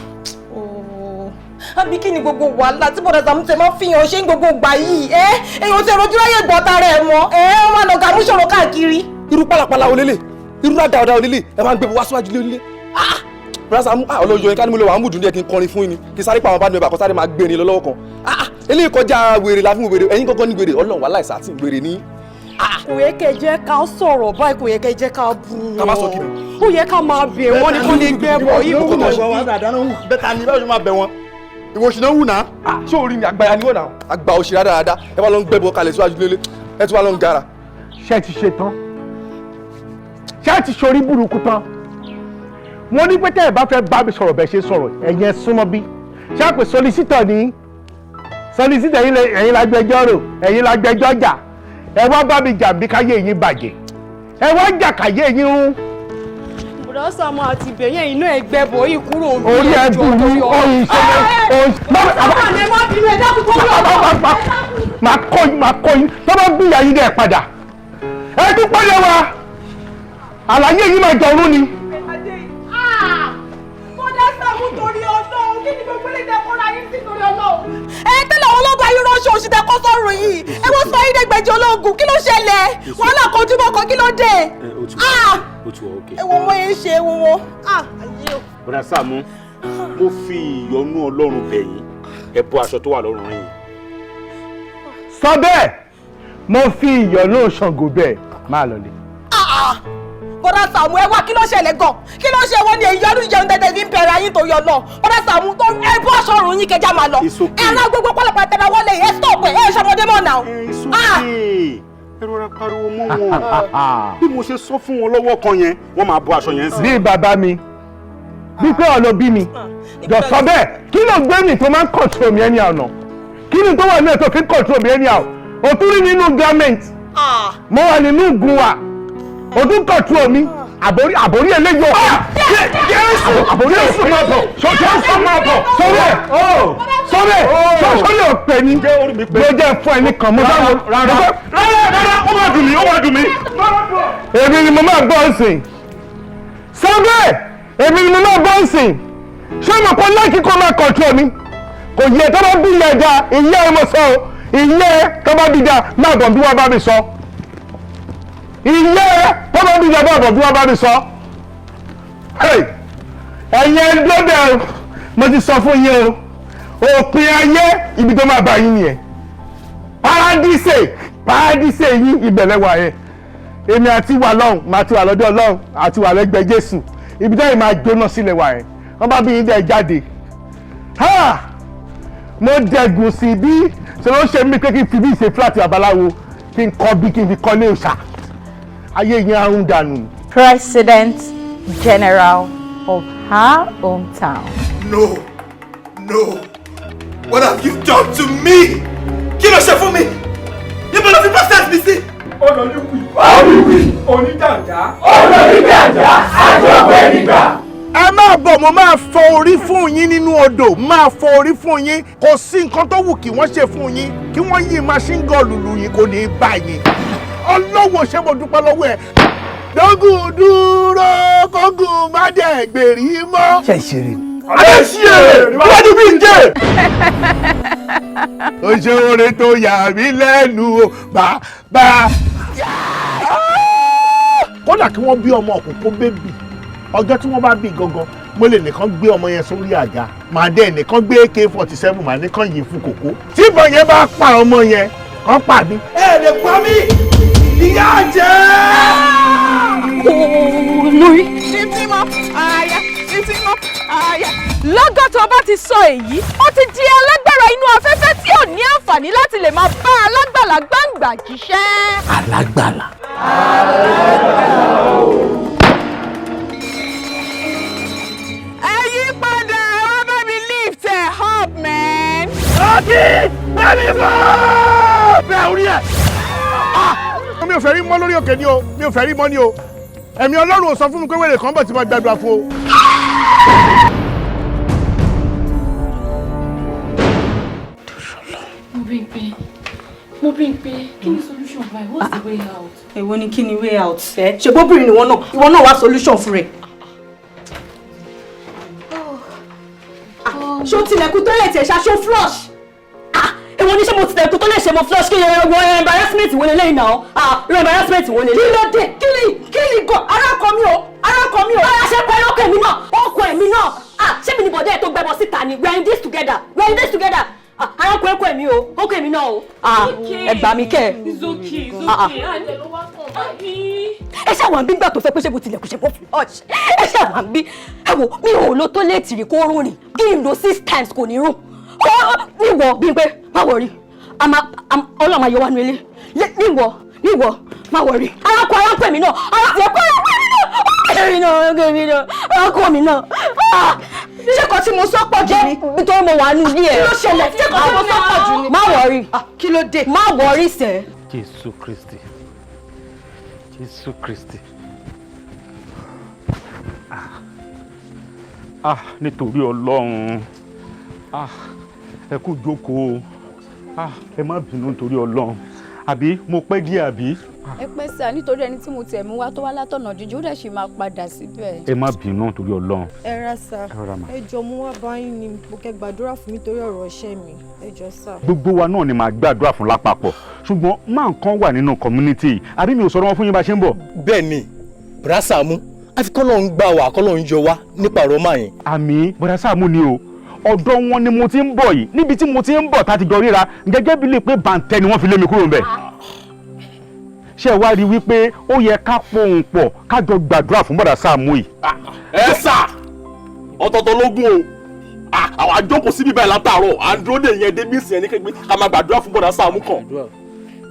[SPEAKER 12] ooo, àbí kí ni gbogbo wàhálà tí bọ̀dà Sàámú tẹ máa ń fihàn ṣé ń gbogbo gbà yìí? Ẹ èèyàn ti rojú ráyè gbọ́ tara ẹ̀ mọ́, ẹ wọ́n máa lọ gàmú ṣòro káàkiri.
[SPEAKER 15] Irú pálapàla wo lélẹ̀? Irú rádaràda wo lélẹ̀? Ẹ máa ń gbé wá síwájú lé ah, bọ̀dà Sàámú, ah, ọlọ́jọ́ yẹn ká ní mo lè wà á mú dùn díẹ̀ kí n kọrin fún yín ni, kí sáré pa àwọn bá mi bàkọ́ sáré máa gbé ni lọ lọ́wọ́ kan. Ah, eléyìí kọjá wèrè la fún wèrè, ẹ̀yin kankan ní wèrè. Ọlọ́run, wàhálà ìsàtì wèrè ní.
[SPEAKER 12] Kò yẹ kẹ́ jẹ́ ká sọ̀rọ̀ báyìí, kò yẹ kẹ́ jẹ́ ká bú wọn.
[SPEAKER 15] Ká má sọ kí ni?
[SPEAKER 12] Ó yẹ ká máa bẹ̀ wọ́n ní kó lè gbẹ bọ̀ yìí kò tó ṣe.
[SPEAKER 13] Bẹ́ẹ̀ ta ni báwo ṣe máa bẹ̀ wọ́n?
[SPEAKER 15] Ìwọ òṣìná wù náà. Ṣé orí mi àgbàyà ni wọ́n náà, àgbà òṣì dáadáa. Ẹ bá lọ ń gbẹ́bọ kalẹ̀ síwájú lélẹ̀, ẹ tún wá lọ ń gara.
[SPEAKER 5] Ṣé ẹ ti ṣe tán? Ṣé ẹ ti ṣorí burúkú tán? Wọ́n ní pé tẹ́ ẹ bá fẹ́ bá mi sọ̀rọ̀ bẹ́ẹ̀ ṣe sọ̀rọ̀, ẹ̀yin ẹ súnmọ́ bí. Ṣé àpè solicitor ní solicitor, ẹ̀yin lágbẹjọ́rò, ẹ̀yin lágbẹjọ́jà. Ẹ wá bá mi jà bí káyé yín bàjẹ́, ẹ wá jà káyé yín rún.
[SPEAKER 12] Bùrọ̀ Sàámú àti ìbẹ̀yẹn inú ẹgbẹ́ bò yìí kúrò ní
[SPEAKER 5] Orí ẹ burú, oyin ìṣẹ̀lẹ̀ oyin.
[SPEAKER 12] Sàámú ẹ má bínú, ẹ dákun tó lọ.
[SPEAKER 5] Máa kọ́ yín, máa kọ́ yín tó bá bí ìyá yín dẹ̀ padà. Ẹ dúpẹ́ lé wa, àlàyé yín máa jọrún ni.
[SPEAKER 12] Bọ́dá Sàámú, torí Ọlọ́run, kí ni gbogbo ilé ìdẹ́kọ̀ọ́ra yín sí, torí Ọlọ́run? Ẹ tẹ́lẹ̀ àwọn ọlọ́gbà yín ránṣẹ́ oṣù tẹ kọ́ sọ́run yìí. Ẹ wọ́n sọ yín dẹ́gbẹ̀jì ológun, kí ló ṣẹlẹ̀? Wàhálà kan ojúmọ́ kan, kí ló dé?
[SPEAKER 3] Ó ti wà òkè.
[SPEAKER 12] Ẹ wo mo yẹn ṣe wo wọn. Ayé o.
[SPEAKER 3] Bọ́dà Sàámú, mo fi ìyọ́nú Ọlọ́run bẹ̀ yín, ẹ bọ́ aṣọ tó wà lọ́rùn yín.
[SPEAKER 5] Sọ bẹ́ẹ̀, mo fi ìyọ́nú Ṣàngó bẹ́ẹ̀, máa lọlé.
[SPEAKER 12] Bọ́dá Sàámú, ẹ wá, kí ló ṣẹlẹ̀ gan? Kí ló ṣe wọ́n ní èyí ọdún jẹun tẹ́tẹ́ fi ń bẹ̀rẹ̀ ayé torí Ọlọ́run? Bọ́dá Sàámú, tó ẹ bọ́ aṣọ ọ̀run yín kẹjá máa lọ. Ẹ rán gbogbo pálapàla tẹ̀lé wọlé, ẹ stop ẹ, ẹ ṣọmọdé mọ̀ náà.
[SPEAKER 3] Ẹ rọra pariwo mọ́ wọn. Bí mo ṣe sọ fún wọn lọ́wọ́ kan yẹn, wọ́n máa bọ́ aṣọ yẹn sí.
[SPEAKER 5] Bí bàbá mi bí pé ọ̀nà bí mi jọ sọ bẹ́ẹ̀, kí ló gbé mi tó máa ń control mi anyhow náà? Kí ni tó wà ní ètò fi ń control mi anyhow? Òtún rí nínú garment mo wà nínú ìgùn wa, òtún control mi. Àbórí àbórí eléyìí ọ̀hún. Jésù, àbórí Jésù máa bọ̀, Jésù máa bọ̀, sọ́rẹ́ sọ́rẹ́ sọ́rẹ́ ọ̀pẹ ni mo jẹ́ fún ẹ nìkan mo bá wọn. Rárá rárá, ó máa dùn mí, ó máa dùn mí. Èmi ni mo máa bọ́ ǹsìn. Sọ́rẹ́, èmi ni mo máa bọ́ ǹsìn. Ṣé mo kọ́ láìkí kó máa control mi? Kò yẹ tó bá bí ìyá ẹja ìyá ẹ mo sọ o, ìyá ẹ tó bá bí ìyá máa bọ̀ bí wọ́n bá mi sọ, ìyá ẹ tó bá bí ìyá máa bọ̀ bí wọ́n bá mi sọ. Ẹ̀yin ẹ dọ́dẹ̀ o, mo ti sọ fún yín o, òpin ayé ibi tó máa bá yín nìyẹn. Paradíṣe paradíṣe yín ìbẹ̀lẹ̀ wà yẹn. Èmi àti wà lọ́hùn, màá ti wà lọ́dọ̀ Ọlọ́hun àti wà lẹ́gbẹ̀ẹ́ Jésù, ibi táyì máa jóná sílẹ̀ wà yẹn. Wọ́n bá bí yín dẹ̀ jáde. Mo dẹ̀gùn sí bí ṣe ló ń ṣe mí pé kí n fi bí ṣe fúláàtì babaláwo, kí n kọ́ bí kí n fi kọ́lé òòṣà, ayé yẹn arún dànù.
[SPEAKER 1] President General of her hometown.
[SPEAKER 15] No, no, what have you done to me? Kí ló ṣe fún mi? Níbo ló fi process mi sí?
[SPEAKER 4] Olóríwì, olóríwì, oníjàǹjà, olóríjàǹjà, àjọpẹ́ nígbà.
[SPEAKER 5] Ẹ máa bọ̀, mo máa fọ orí fún yín nínú odò, máa fọ orí fún yín. Kò sí nǹkan tó wù kí wọ́n ṣe fún yín, kí wọ́n yí machine gun lùlù yín, kò ní í bá yín. Ọlọ́wọ́ ṣé mo dúpẹ́ lọ́wọ́ ẹ̀. Dógùn dúró kógùn má dẹ̀ gbèrí mọ́.
[SPEAKER 13] Ṣe ìṣeré ni.
[SPEAKER 5] Adé ṣí èrè níwájú bí n jẹ́. Ó ṣe oore tó yà mí lẹ́nu o bàbá. Kódà kí wọ́n bí ọmọ òkùnkùn bébì, ọjọ́ tí wọ́n bá bí gangan, mo lè nìkan gbé ọmọ yẹn sórí àga, màá dẹ́ nìkan gbé AK-47, màá nìkan yìí fún kòkó. Tí ìbọn yẹn bá pa ọmọ yẹn, kàn pa mí.
[SPEAKER 15] Ẹ lè pa mí, ìyá jẹ́.
[SPEAKER 14] Lórí.
[SPEAKER 1] Lifting up higher, lifting up higher. Lọ́gọ́ tó bá ti sọ èyí, ó ti di alágbára inú afẹ́fẹ́ tí ò ní àǹfààní láti lè máa bá alágbàlá gbàǹgbà jíṣẹ́.
[SPEAKER 4] Alágbàlá.
[SPEAKER 1] Ẹ yí padà, ẹ wá bá mi lift ẹ up, man.
[SPEAKER 5] Ọtí bẹ́ẹ̀ni fún bẹ́ẹ̀ orí ẹ̀. Mi ò fẹ́ rí mọ́ lórí òkè ni o, mi ò fẹ́ rí mọ́ ni o. Ẹ̀mí Ọlọ́run ò sọ fún mi pé wèrè kan bọ̀ tí mo gbàdúrà fún o.
[SPEAKER 6] Mo bí n pé kí ni solution báyìí? What's the way out?
[SPEAKER 12] Èwo ni kí ni way out ẹ? Ṣe bóbìnrin ìwọ náà, ìwọ náà wá solution fún rẹ̀. Ṣó tilẹ̀kùn tọ́lẹ̀tì ẹ̀ ṣá, ṣó flush?
[SPEAKER 10] Èwo ní ṣé mo tilẹ̀kùn tó lè ṣe mo flush? Kí wọ embarrassment wo lélẹ́yìn náà? Irú embarrassment wo lélẹ́yìn?
[SPEAKER 12] Kí ló dé? Kí ni kí ni gan? Ara kọ mi o, ara kọ mi o.
[SPEAKER 10] Ara ṣe pẹ̀lú ọkọ èmi náà, ọkọ èmi náà. Ṣé mi ni bọ̀dẹ́ ẹ̀ tó gbẹbọ síta ni? We are in this together, we are in this together. Ara kọ ẹkọ èmi o, ọkọ èmi náà o. Ẹ gbà mí kẹ́.
[SPEAKER 6] It's okay, it's okay. Àjẹ́ ló wá kàn báyìí.
[SPEAKER 10] Ẹ ṣàwọn àbí gbà tó fẹ́ pé ṣé mo tilẹ̀kùn ṣe mo flush. Ẹ ṣàwọn àbí. Ẹ wo, mi ò lo tọ́lẹ̀tì rí kó rún ni. Kí n lo 6 times kò ní rún. Níwọ̀ bí pé má wọrí, Ọlọ́run máa yọ wá nu ilé. Níwọ̀ níwọ̀ má wọrí. Arákọ arákọ èmi náà, arákọ arákọ èmi náà, arákọ èmi náà, arákọ mi náà.
[SPEAKER 12] Ṣé kan tí mo sọ pọ̀ jù ni?
[SPEAKER 10] Nítorí mo wà nínú ilé ẹ̀.
[SPEAKER 12] Kí ló ṣẹlẹ̀? Ṣé kan tí mo sọ pọ̀ jù ni?
[SPEAKER 10] Má wọrí.
[SPEAKER 12] Kí ló dé?
[SPEAKER 10] Má wọrí sẹ́.
[SPEAKER 3] Jésù Kristi, Jésù Kristi. Ah, ah, nítorí Ọlọ́run. Ah, ẹ kú jókòó. Ah, ẹ má bínú nítorí Ọlọ́run. Àbí mo pẹ́ díẹ̀ àbí?
[SPEAKER 16] Ẹ pẹ́ sà, nítorí ẹni tí mo tiẹ̀ mú wá tó wá látọ̀nà jíjìn, ó dẹ̀ ṣì máa padà síbẹ̀.
[SPEAKER 3] Ẹ má bínú nítorí Ọlọ́run.
[SPEAKER 17] Ẹ ra sà.
[SPEAKER 3] Ẹ rọra mà.
[SPEAKER 17] Ẹ jọ̀ọ́, mo wá bá yín ni mo kẹ́ gbàdúrà fún mi torí ọ̀rọ̀ iṣẹ́ mi. Ẹ jọ̀ọ́ sà.
[SPEAKER 3] Gbogbo wa náà ni màá gbàdúrà fún lápapọ̀, ṣùgbọ́n máa nǹkan wà nínú community yìí. Àbí mi ò sọ̀rọ̀ wọn fún yín bá ṣe ń bọ̀?
[SPEAKER 15] Bẹ́ẹ̀ ni, Bùrá Sàámú, àfi kọ́lọ́ ń gbà wá, kọ́lọ́ ń yọ wá nípa ọ̀rọ̀ máa yẹn.
[SPEAKER 3] Àmì Bùrá Sàámú ni o. Ọ̀dọ̀ wọn ni mo ti ń bọ̀ yìí. Níbi tí mo ti ń bọ̀ tá ti jọ ríra, gẹ́gẹ́ bí lè pé bàǹtẹ́ ni wọ́n fi lé mi kúrò ńbẹ̀. Ṣé ẹ wá rí i wípé ó yẹ ká pohùn pọ̀, ká jọ gbàdúrà fún Bùrá Sàámú yìí?
[SPEAKER 18] Ẹ sà, ọ̀tọ̀ọ̀tọ̀ lógún o. Àwọn àjókòó síbí báyìí látàárọ̀, à ń dúró dè yẹn débi ìsìn ẹni kékeré ká máa gbàdúrà fún Bùrá Sàámú kan.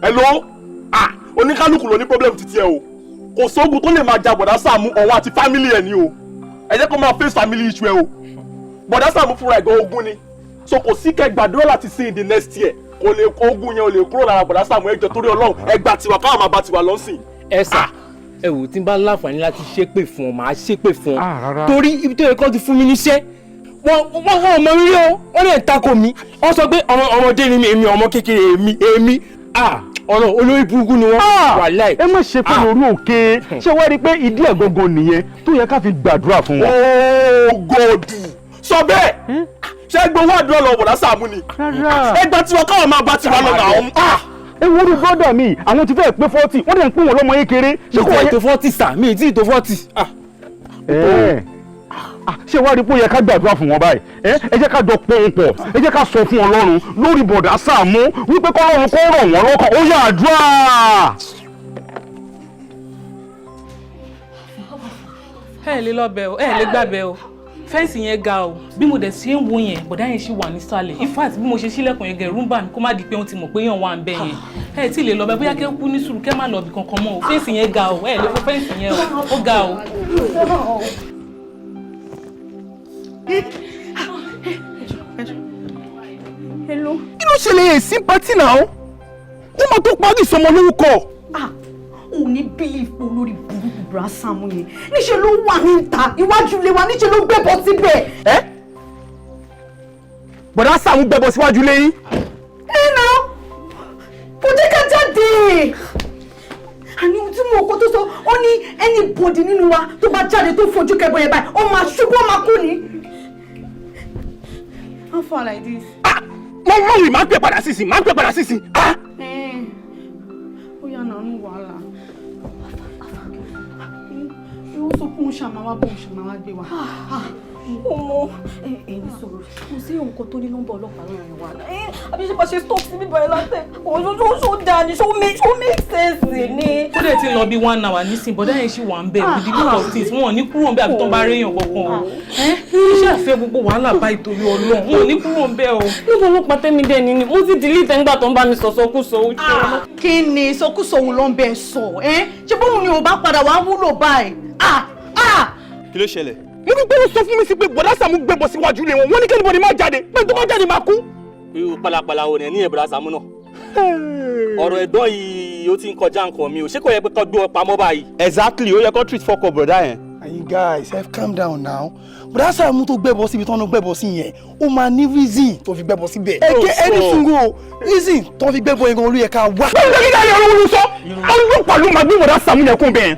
[SPEAKER 18] Hello, oníkálukú ló ní problem títí ẹ o. Kò sóògùn tó lè máa ja Bùrá Sàámú ọ̀wọ́n àti family ẹ̀ ni o. Ẹ jẹ́ kó máa face family issue ẹ o. Bùrá Sàámú fúnra ẹ̀ gan ogun ni, so kò sí kẹ́ gbàdúrà láti sí in the next year, kò lè ogun yẹn ò lè kúrò lára Bùrá Sàámú. Ẹ jọ̀ọ́, torí Ọlọ́run, ẹ gbà tiwa káwọn máa bá tiwa lọ́sìn.
[SPEAKER 19] Ẹ sà, ẹ wò, tí n bá láǹfààní láti ṣépè fún ọ, màá ṣépè fún ọ, torí ibi tó yẹ kó ti fún mi níṣẹ́, wọ́n mọ rírí o, wọ́n lè takò mí. Wọ́n sọ pé ọmọdé ni mí, èmi ọmọ kékeré, èmi ọ̀rọ̀ olórí burúkú ni wọ́n, wàláì.
[SPEAKER 3] Ẹ má ṣe pé lórí òkè. Ṣé wàá rí i pé ìdí ẹ̀ gangan nìyẹn tó yẹ ká fi gbàdúrà fún wọn?
[SPEAKER 18] Ooo gòdù sọ bẹ́ẹ̀, ṣé gbowó àdúrà lọ Bùrá Sàámú ni? Ẹ gbà tiwa káwọn máa bá tiwa lọ náà.
[SPEAKER 3] Ẹ wo orú brọ́dà mi, àwọn ti fẹ́ pé 40, wọ́n dẹ̀ ń pín wọn lọ́mọ kékeré.
[SPEAKER 19] Ṣé kò tó 40 sà? Mi ì tí ì tó 40.
[SPEAKER 3] Ṣé wàá rí i pé ó yẹ ká gbàdúrà fún wọn báyìí? Ẹ jẹ́ ká jọ pohùn pọ̀, ẹ jẹ́ ká sọ fún Ọlọ́run lórí Bùrá Sàámú wípé kọ́lọ́run kó rọ̀ wọ́n lọ́kàn. Ó yá, àdúrà.
[SPEAKER 6] Ẹ lè lọ bẹ̀ o, ẹ lè gbàbẹ̀ o. Fence yẹn ga o. Bí mo dẹ̀ ṣe ń wo yẹn, bọ̀dá yẹn ṣì wà nísàlẹ̀. In fact, bí mo ṣe ṣílẹ̀kùn yẹn, gẹ̀rù ń bà mí kó má di pé wọ́n ti mọ̀ pé yàn wà ń bẹ̀ yẹn. Ẹ tí lè lọ bẹ̀, bóyá kẹ́ kú ní sùúrù, kẹ́ má lọ ibì kankan mọ́ o. Fence yẹn ga o, ẹ lè fo fence yẹn o, ó ga o.
[SPEAKER 12] Hello.
[SPEAKER 4] Kí ló ṣẹlẹ̀ sí party náà? Wọ́n máa tó parí ìsọmọ lórúkọ.
[SPEAKER 12] Ò ní believe pé olórí burúkú Bùrá Sàámú yẹn, níṣẹ́ ló wà níta iwájú ilé wa, níṣẹ́ ló gbébọn síbẹ̀.
[SPEAKER 4] Ẹ Bùrá Sàámú gbẹ́bọ síwájú ilé yín?
[SPEAKER 12] Ẹ nà, kò jẹ́ ká jáde. Àní ohun tí mo kó tó sọ, ó ní anybody nínú wa tó bá jáde tó fojú kẹbọ yẹn báyìí, ó máa ṣubú, ó máa kú ni. How far like this?
[SPEAKER 4] Mo mọ̀ wí, máa ń pè padà sísìn, máa ń pè padà sísìn.
[SPEAKER 12] Ó yà nánú wàhálà. Ó sọ pé òun ṣàmáwá bóun ṣàmáwá gbé wa.
[SPEAKER 10] Ọmọ ẹ ní sọ̀rọ̀, kò sí nǹkan tó ní nọ́mbà ọlọ́pàá láàrin wa. Àbí ṣe bá ṣe stop sí bíbá ẹ látẹ̀ kò ṣó dáa ni? Ṣó make sense ni?
[SPEAKER 6] Ó dẹ̀ ti lọ bí one hour nísìn, bọ̀dá yẹn ṣì wà ń bẹ̀. With the look of things, wọn ò ní kúrò ń bẹ̀ àbí tó ń bá réyàn kankan o. Iṣẹ́ àfẹ́ gbogbo wàhálà bá ìtorí Ọlọ́run, wọn ò ní kúrò ń bẹ̀ o.
[SPEAKER 19] Níbo ọlọ́pàá tẹ́mi dẹ̀ ní ni mo ti delete nígbà tó ń bá mi sọ̀sọ́kúsọ ó ṣe.
[SPEAKER 12] Kí ni ìsọkúsọ òun ló ń bẹ sọ ẹ? Ṣé bóun ni ò bá padà wá wúlò báyìí?
[SPEAKER 15] Kí ló ṣẹlẹ̀?
[SPEAKER 4] Mo ní pé ó sọ fún mi sí pé Bùrá Sàámú gbẹ́bọ síwájú ilé wọn, wọ́n ní kí anybody má jáde, pé tó bá jáde máa kú.
[SPEAKER 9] Irú pálapàla wo ni ẹ ní Bùrá Sàámú náà? Ọ̀rọ̀ ẹ̀gbọ́n yìí, ó ti ń kọjá nǹkan mi ò ṣé kò yẹ pé kó gbé ọ pamọ́ báyìí?
[SPEAKER 15] Exactly, ó yẹ kó treat fọkọ bùrọ̀dá yẹn.
[SPEAKER 20] Ẹ̀yin guys, ẹ calm down now. Bùrá Sàámú tó gbẹ́bọ síbi tọ́nu gbẹ́bọ sí yẹn, ó máa ní reason tó fi gbẹ́bọ síbẹ̀. Ẹ kẹ́ ẹni sùúrù o, reason tó fi gbẹ́bọ yẹn gan ló yẹ ká wá.
[SPEAKER 4] Bẹ́ẹ̀ni, dókítà yẹn ló ń sọ, ọlọ́pàá ló máa gbé Bùrá Sàámú yẹn kún bẹ́ẹ̀.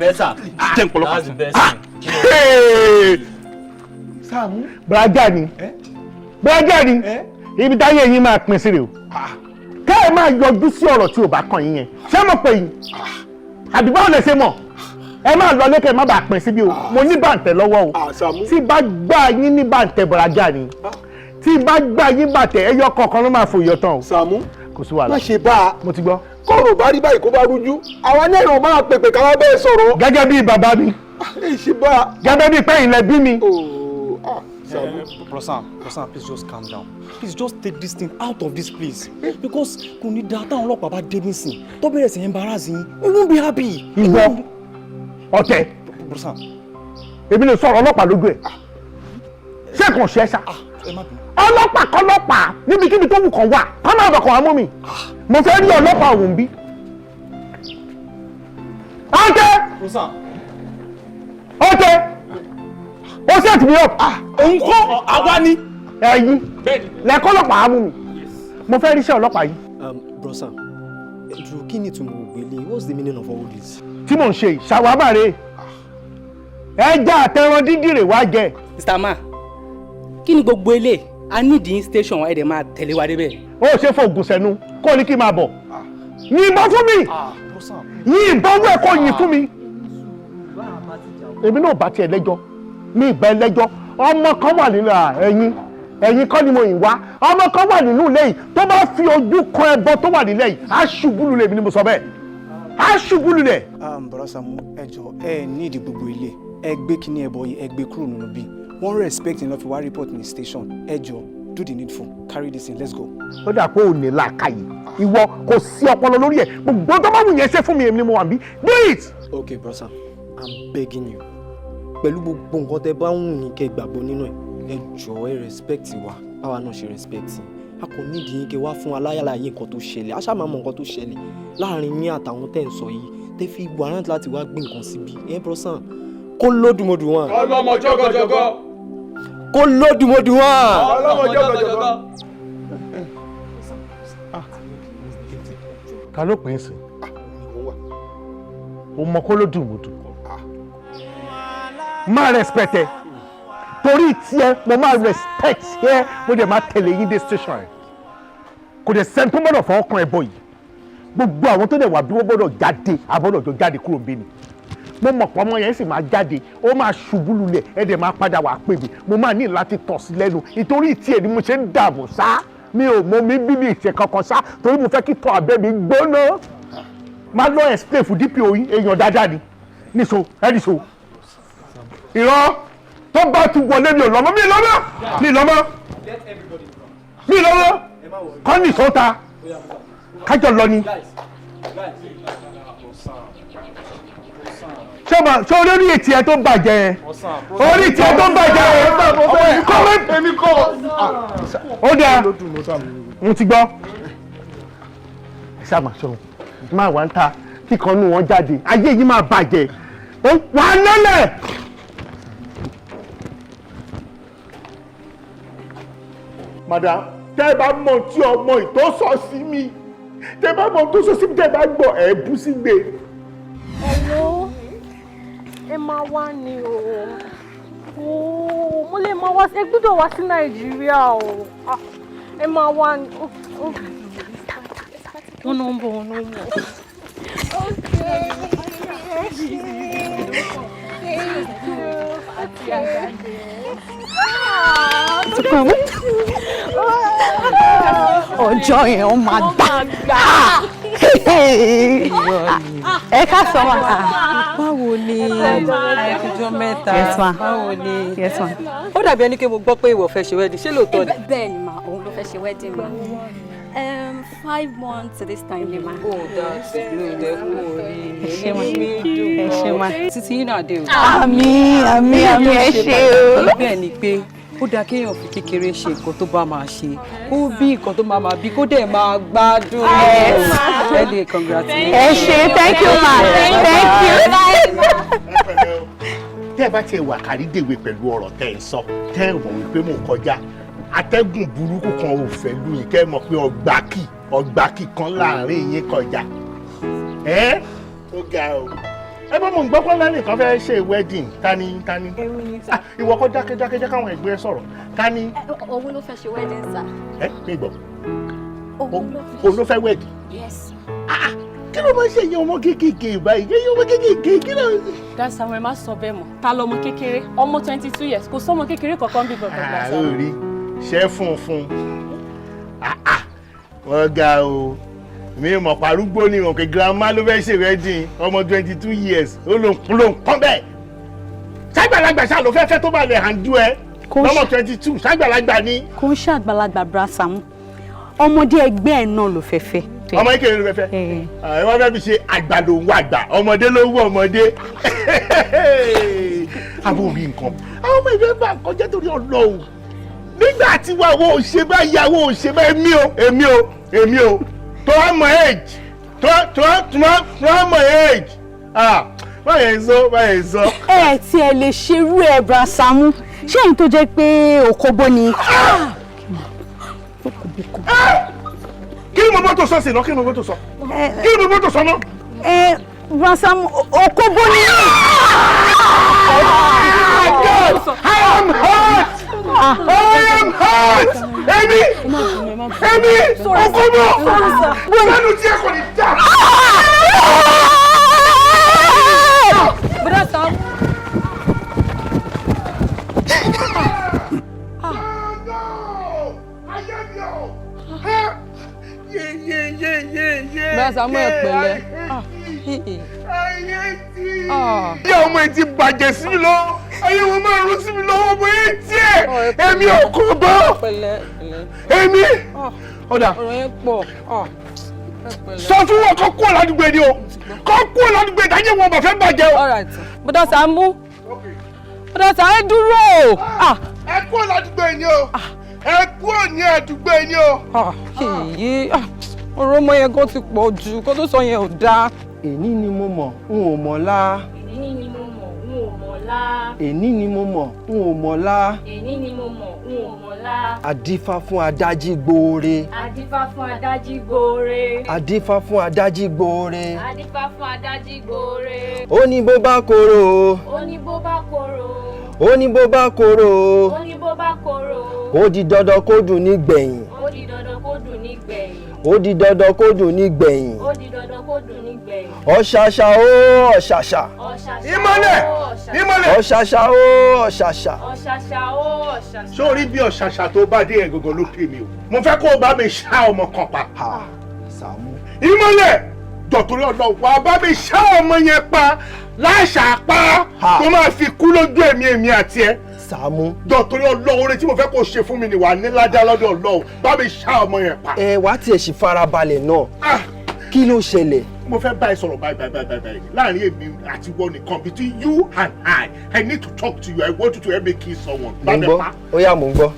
[SPEAKER 4] Jẹ́ npọlọpàá.
[SPEAKER 5] Sàámú. Bùrọ̀dá ni, bùrọ̀dá ni, ibi táyé yín máa pín sí rè o. Kẹ́ ẹ máa yọjú sí ọ̀rọ̀ tí ò bá kàn yín yẹn. Ṣé mo pè yín? Àbí báwo lẹ ṣe mọ̀? Ẹ máa lọ lékè, má bàa pín síbí o. Mo ní bàǹtẹ̀ lọ́wọ́ o. Tí bá gbá yín ní bàǹtẹ̀, bùrọ̀dá ni, tí bá gbá yín bàǹtẹ̀, ẹyọ kọ̀ọ̀kan ló máa fòyọ̀ tán o.
[SPEAKER 21] Sàámú.
[SPEAKER 5] Kò sí wàhálà.
[SPEAKER 21] Má ṣe bá a.
[SPEAKER 5] Mo ti gbọ́.
[SPEAKER 21] Kọ́rọ̀ bá rí báyìí, kó bá rújú, àwa náà ìrọ̀ máa pèpè káwá bẹ́ẹ̀ sọ̀rọ̀.
[SPEAKER 5] Gẹ́gẹ́ bí bàbá mi.
[SPEAKER 21] Èyí bá a.
[SPEAKER 5] Gẹ́gẹ́ bí pẹ́yìn lẹ bí mi.
[SPEAKER 15] Bro Sam, Bro Sam, please just calm down. Please just take this thing out of this place. Because kò ní dáa táwọn ọlọ́pàá bá dé nísìn tó bẹ̀rẹ̀ sí embarrass yín. We won't be happy.
[SPEAKER 5] Ìwọ ọ̀tẹ̀.
[SPEAKER 15] Bro Sam.
[SPEAKER 5] Èmi lè sọ̀rọ̀ ọlọ́pàá lójú ẹ̀. Ṣé kàn ṣe é ṣá? Ọlọ́pàá kọlọ́pàá níbikíbi tó wù kàn wà, kọ́ máa bọ̀ kàn wá mú mi. Mo fẹ́ rí ọlọ́pàá òun bí. Ok, ó set me up.
[SPEAKER 18] Òun kọ́, àwa ni.
[SPEAKER 5] Ẹ̀yin lẹ́kọ́ ọlọ́pàá á mú mi, mo fẹ́ ríṣẹ́ ọlọ́pàá yìí.
[SPEAKER 7] Bro Sam, dúró, kí ni ìtumọ̀ ògbélé? What's the meaning of all this?
[SPEAKER 5] Tí mò ń ṣe yìí, ṣàwámà rè, ẹja àtẹran dídì rè wá jẹ.
[SPEAKER 9] Mr. Man, kí ni gbogbo ilé a nídìí station, ẹ̀ dẹ̀ máa tẹ̀lé wa débẹ̀.
[SPEAKER 5] Ó ṣe fògùn sẹ́nu kó o ní kí n máa bọ̀. Yìnbọn fún mi, yìnbọn wẹ̀, kó yìn fún mi. Èmi náà bá tiẹ̀ lẹ́jọ́ mi, ìbá ẹlẹ́jọ́. Ọmọ kan wà nínú ẹ̀yìn, ẹ̀yìn kọ́ ni mo yìn wá. Ọmọ kan wà nínú ilé yìí, tó bá fi ojú kan ẹbọ tó wà nílẹ̀ yìí, á ṣubú lulẹ̀. Èmi ni mo sọ bẹ́ẹ̀, á ṣubú lulẹ̀.
[SPEAKER 7] Bro Sàámú, ẹ jọ̀ọ́, ẹ nídìí gbogbo ilé. Ẹ gbé kíní ẹbọ yìí, ẹ gbé kúrò nínú bí. Wọ́n respect ní lọ́ fi wá report ní station. Ẹ jọ̀ọ́, do the needful, carry this in, let's go.
[SPEAKER 5] Ó dà pé ò ní làákàyè ìwọ, kò sí ọpọlọ lórí ẹ. Gbogbo tó bá wù yẹn ṣe fún mi, èmi ni mo wà níbí. Do it.
[SPEAKER 7] Okay, Bro Sam, I'm begging you, pẹ̀lú gbogbo nǹkan tẹ bá ń wù ní kẹ́ gbàgbọ́ nínú ẹ̀, ẹ jọ̀ọ́, ẹ respect wa báwa náà ṣe respect yín. A kò nídìí yín kẹ́ wá fún wa láyàláyé nǹkan tó ṣẹlẹ̀. A ṣáà máa mọ nǹkan tó ṣẹlẹ̀ láàrin yín àtàwọn tẹ̀ ń sọ yìí tẹ́ fi warrant láti wá gbé nǹkan síbi ẹ. Bro Sam, kó lódùmọdù wọn.
[SPEAKER 21] Ọlọ́mọ jọgọjọgọ.
[SPEAKER 7] Kó lódùmọdù wọn.
[SPEAKER 21] Ọlọ́mọ jọgọjọgọ.
[SPEAKER 5] Ta ló pín in sí o? Mọ kó ló dùn mọ́dù, máa respect ẹ. Torí tiẹ̀, mo máa respect ẹ, mo dẹ̀ máa tẹ̀lé yín dé station ẹ. Kò dẹ̀ sẹ́ni tó gbọ́dọ̀ fọwọ́ kan ẹ bọ̀ yìí. Gbogbo àwọn tó dẹ̀ wà bí wọ́n gbọ́dọ̀ jáde, àbọ̀dọ̀ jọ jáde kúrò bí ni. Mo mọ̀ pé ọmọ yẹn sì máa jáde, ó máa ṣubú lulẹ̀, ẹ dẹ̀ máa padà wà pè mí. Mo máa ní láti tọ̀ sí lẹ́nu. Ìtorí tiẹ̀ ni mo ṣe ń dààmú sá. Mi ò mọ mi bí mi ìṣe kankan sá, torí mo fẹ́ kí tọ́ abẹ́ mi gbóná. Máa lọ explain fún DPO yìí, èèyàn dáadáa ni. Níṣó ẹ, níṣó. Irọ́, tó bá ti wọlé, mi ò lọ́mọ, mi lọ́mọ, mi lọ́mọ, mi lọ́mọ. Kọ́ nìṣó ta, kájọ lọ ni. Ṣé ma ṣé orí ètí ẹ tó bàjẹ́ yẹn, orí ètí ẹ tó bàjẹ́ yẹn kọ́wé.
[SPEAKER 21] Èmi kọ́.
[SPEAKER 5] Ó dáa, mo ti gbọ́. Ẹ ṣáà máa ṣọ, máa wá ń ta kíkan nù wọn jáde, ayé yìí máa bàjẹ́, ó wà á lélẹ̀. Madam, tẹ́ ẹ bá mọ tí ọmọ ìtọ́ sọ sí mi, tẹ́ ẹ bá mọ tó sọ sí mi, tẹ́ ẹ bá gbọ́, ẹ bú sí gbé.
[SPEAKER 11] Hello, ẹ máa wá ní o. Ooo, mo lè máa wá, ẹ gbọ́dọ̀ wá sí Nàìjíríà o. Ah, ẹ máa wá ní. Wọ́n náà ń bọ̀, wọ́n náà ń bọ̀. Okay. Thank you.
[SPEAKER 22] Ọjọ́ yẹn ó máa gbà. Ẹ ká sọ ma.
[SPEAKER 23] Báwo ni? Ẹkùjọ mẹ́ta.
[SPEAKER 22] Yes, ma.
[SPEAKER 23] Báwo ni?
[SPEAKER 22] Yes, ma.
[SPEAKER 23] Ó dàbí ẹni pé mo gbọ́ pé ìwọ fẹ́ ṣe wedding, ṣé lóòótọ́ ni?
[SPEAKER 10] Bẹ́ẹ̀ ni ma, òun ló fẹ́ ṣe wedding ma. 5 months this time ni ma.
[SPEAKER 23] Ó that's good, ẹ kú oríire.
[SPEAKER 22] Ẹ ṣé ma.
[SPEAKER 23] Inú mi dùn.
[SPEAKER 22] Ẹ ṣé ma.
[SPEAKER 23] Títí yín náà dé o.
[SPEAKER 22] Àmín, àmín, àmín, ẹ ṣé o.
[SPEAKER 23] Bẹ́ẹ̀ ni pé ó dáa kéèyàn fi kékeré ṣe nǹkan tó bá máa ṣe, kó bí nǹkan tó máa máa bí, kó dẹ̀ máa gbádùn.
[SPEAKER 22] Yes.
[SPEAKER 23] Ẹ lè congratulate.
[SPEAKER 22] Ẹ ṣé, thank you ma, thank you.
[SPEAKER 5] Tẹ́ ẹ bá tiẹ̀ wà kárí dèwé pẹ̀lú ọ̀rọ̀ tẹ́ ẹ ń sọ, tẹ́ ẹ mọ̀ wípé mò ń kọjá, atẹ́gùn burúkú kan ò fẹ́ lù yín, kẹ́ ẹ mọ̀ pé ọgbàkì kan láàrin yín kọjá. Ẹ́ ó ga o. Ẹ bá mọ̀ ń gbọ́ pé lẹ́nìkan fẹ́ ṣe wedding. Tani tani? Ah, ìwọ kọ́, dákẹ́ dákẹ́, jẹ́ káwọn ẹgbẹ́ sọ̀rọ̀. Tani?
[SPEAKER 10] Òun ló fẹ́ ṣe wedding sir.
[SPEAKER 5] Ẹ mi gbọ́.
[SPEAKER 10] Òun ló fẹ́.
[SPEAKER 5] Òun ló fẹ́ wedding?
[SPEAKER 10] Yes.
[SPEAKER 5] Kí ló máa ń ṣe ìyẹn ọmọ kéékèèké báyìí? Kí ọmọ kéékèèké, kí ló ń ṣe?
[SPEAKER 6] Dad Samuel, má sọ bẹ́ẹ̀ mọ́. Ta lọmọ kékeré? Ọmọ 22 years, kò sọmọ kékeré kankan bí kankan. Dad Samuel.
[SPEAKER 5] Àórí ṣẹ́ funfun, wọ́n ga o. Mi mọ̀ parúgbó ni mọ̀ pé grandma ló fẹ́ ṣe wedding. Ọmọ 22 years, ó ló ń pọ́n bẹ́ẹ̀. Ṣàgbàlagbà ṣá ló fẹ́ fẹ́ tó bá lè hàn jú ẹ lọ́mọ 22, ṣàgbàlagbà ni.
[SPEAKER 22] Kò ń ṣàgbàlagbà, Bra Sàámú. Ọmọdé ẹgbẹ́ ẹ̀ náà ló fẹ́ fẹ́.
[SPEAKER 5] Ọmọ kékeré ló fẹ́ fẹ́? Ẹ wọ́n fẹ́ fi ṣe àgbà ló ń wá àgbà, ọmọdé ló ń wọ ọmọdé. Àbò rí nǹkan, àwọn ọmọ ìfẹ́ bá nǹkan jẹ́ torí Ọlọ́run. Nígbà tí wà wọ́n ò ṣe báyìí, àwọn ò ṣe báyìí. Èmi o, èmi o, èmi o, tó wá mọ̀ age, tó wá mọ̀ age. Ah, Báyẹn sọ, báyẹn sọ.
[SPEAKER 22] Ẹ tí ẹ lè ṣerú ẹ, Bra Sàámú, ṣé èyí tó jẹ́ pé òkóbó ni.
[SPEAKER 5] Kí ni mo bọ́ tó sọ sí náà? Kí ni mo bọ́ tó sọ? Kí ni mo bọ́ tó sọ náà?
[SPEAKER 22] Ẹ Bra Sàámú, òkóbó ni.
[SPEAKER 5] My God, I am hurt! I am hurt! Èmi! Èmi! Òkóbó! Lẹ́nu tí ẹ kò ní dá.
[SPEAKER 23] Bra Sàámú. Bra Sàámú, ẹ pẹ̀lẹ́.
[SPEAKER 5] Ayé ọmọ ẹ ti bàjẹ́ sí mi lọ́wọ́. Ayé wọn máa rún sí mi lọ́wọ́ bó yẹ tiẹ̀. Èmi ò kò bọ́. Èmi. Ọ̀dà.
[SPEAKER 23] Ọ̀rọ̀ yẹn pọ̀.
[SPEAKER 5] Sọ fún wọn kó kúrò ládùúgbò ẹni o. Kó kúrò ládùúgbò ẹni táyé wọn bá fẹ́ bàjẹ́ o.
[SPEAKER 23] Bra Sàámú. Bra Sàámú, dúró.
[SPEAKER 5] Ẹ kúrò ládùúgbò ẹni o. Ẹ kúrò ní àdúgbò ẹni o.
[SPEAKER 23] Èyí ọ̀rọ̀ ọmọ yẹn gan ti pọ̀ jù, kó tó sọ yẹn ò dáa.
[SPEAKER 7] Èní ni mo mọ̀, n ò mọ̀ lá.
[SPEAKER 16] Èní ni mo mọ̀, n ò mọ̀ lá.
[SPEAKER 7] Èní ni mo mọ̀, n ò mọ̀ lá.
[SPEAKER 16] Èní ni mo mọ̀, n ò mọ̀ lá.
[SPEAKER 7] Adífá fún adájí gbóore.
[SPEAKER 16] Adífá fún adájí gbóore.
[SPEAKER 7] Adífá fún adájí gbóore.
[SPEAKER 16] Adífá fún adájí gbóore.
[SPEAKER 7] Ó ní bó bá korò o.
[SPEAKER 16] Ó ní bó bá korò.
[SPEAKER 7] Ó ní bó bá korò o.
[SPEAKER 16] Ó ní bó bá korò.
[SPEAKER 7] Ó di dandan kó dùn nígbẹ̀yìn.
[SPEAKER 16] Ó di dandan kó dùn nígbẹ̀yìn.
[SPEAKER 7] Ó di dandan kó dùn nígbẹ̀yìn.
[SPEAKER 16] Ó di dandan kó dùn nígbẹ̀yìn.
[SPEAKER 7] Ọ̀ṣàṣà ó ọ̀ṣàṣà.
[SPEAKER 5] Ìmọ̀lẹ̀! Ìmọ̀lẹ̀!
[SPEAKER 7] Ọ̀ṣàṣà ó ọ̀ṣàṣà.
[SPEAKER 16] Ọ̀ṣàṣà ó ọ̀ṣàṣà.
[SPEAKER 5] Sórí bí ọ̀ṣàṣà tó bá dé yẹn gangan ló pè mí o. Mo fẹ́ kó o bá mi ṣá ọmọ kan pa.
[SPEAKER 7] Sàámú.
[SPEAKER 5] Ìmọ̀lẹ̀! Dọ̀tún lọ́dọ̀ wà bá mi ṣá ọmọ yẹn pa láṣà pa tó máa fi kú lójú ẹ̀mí èmi àti ẹ.
[SPEAKER 7] Sàámú.
[SPEAKER 5] Dọ̀tún lọ́dọ̀ oore tí mo fẹ́ kó o ṣe fún mi ni wà ní ládá lọ́dọ̀ Ọlọ́run, bá mi ṣá ọmọ yẹn pa.
[SPEAKER 7] Ẹ wàá tiẹ̀ sì farabalẹ̀ náà. Kí ló ṣẹlẹ̀?
[SPEAKER 5] Mo fẹ́ bá ẹ sọ̀rọ̀ báyìí báyìí báyìí báyìí láàrin èmi àti wọn nìkan, between you and I need to talk to you. I want you to help me kill someone.
[SPEAKER 7] Mo ń gbọ́, ó yá, mò ń gbọ́.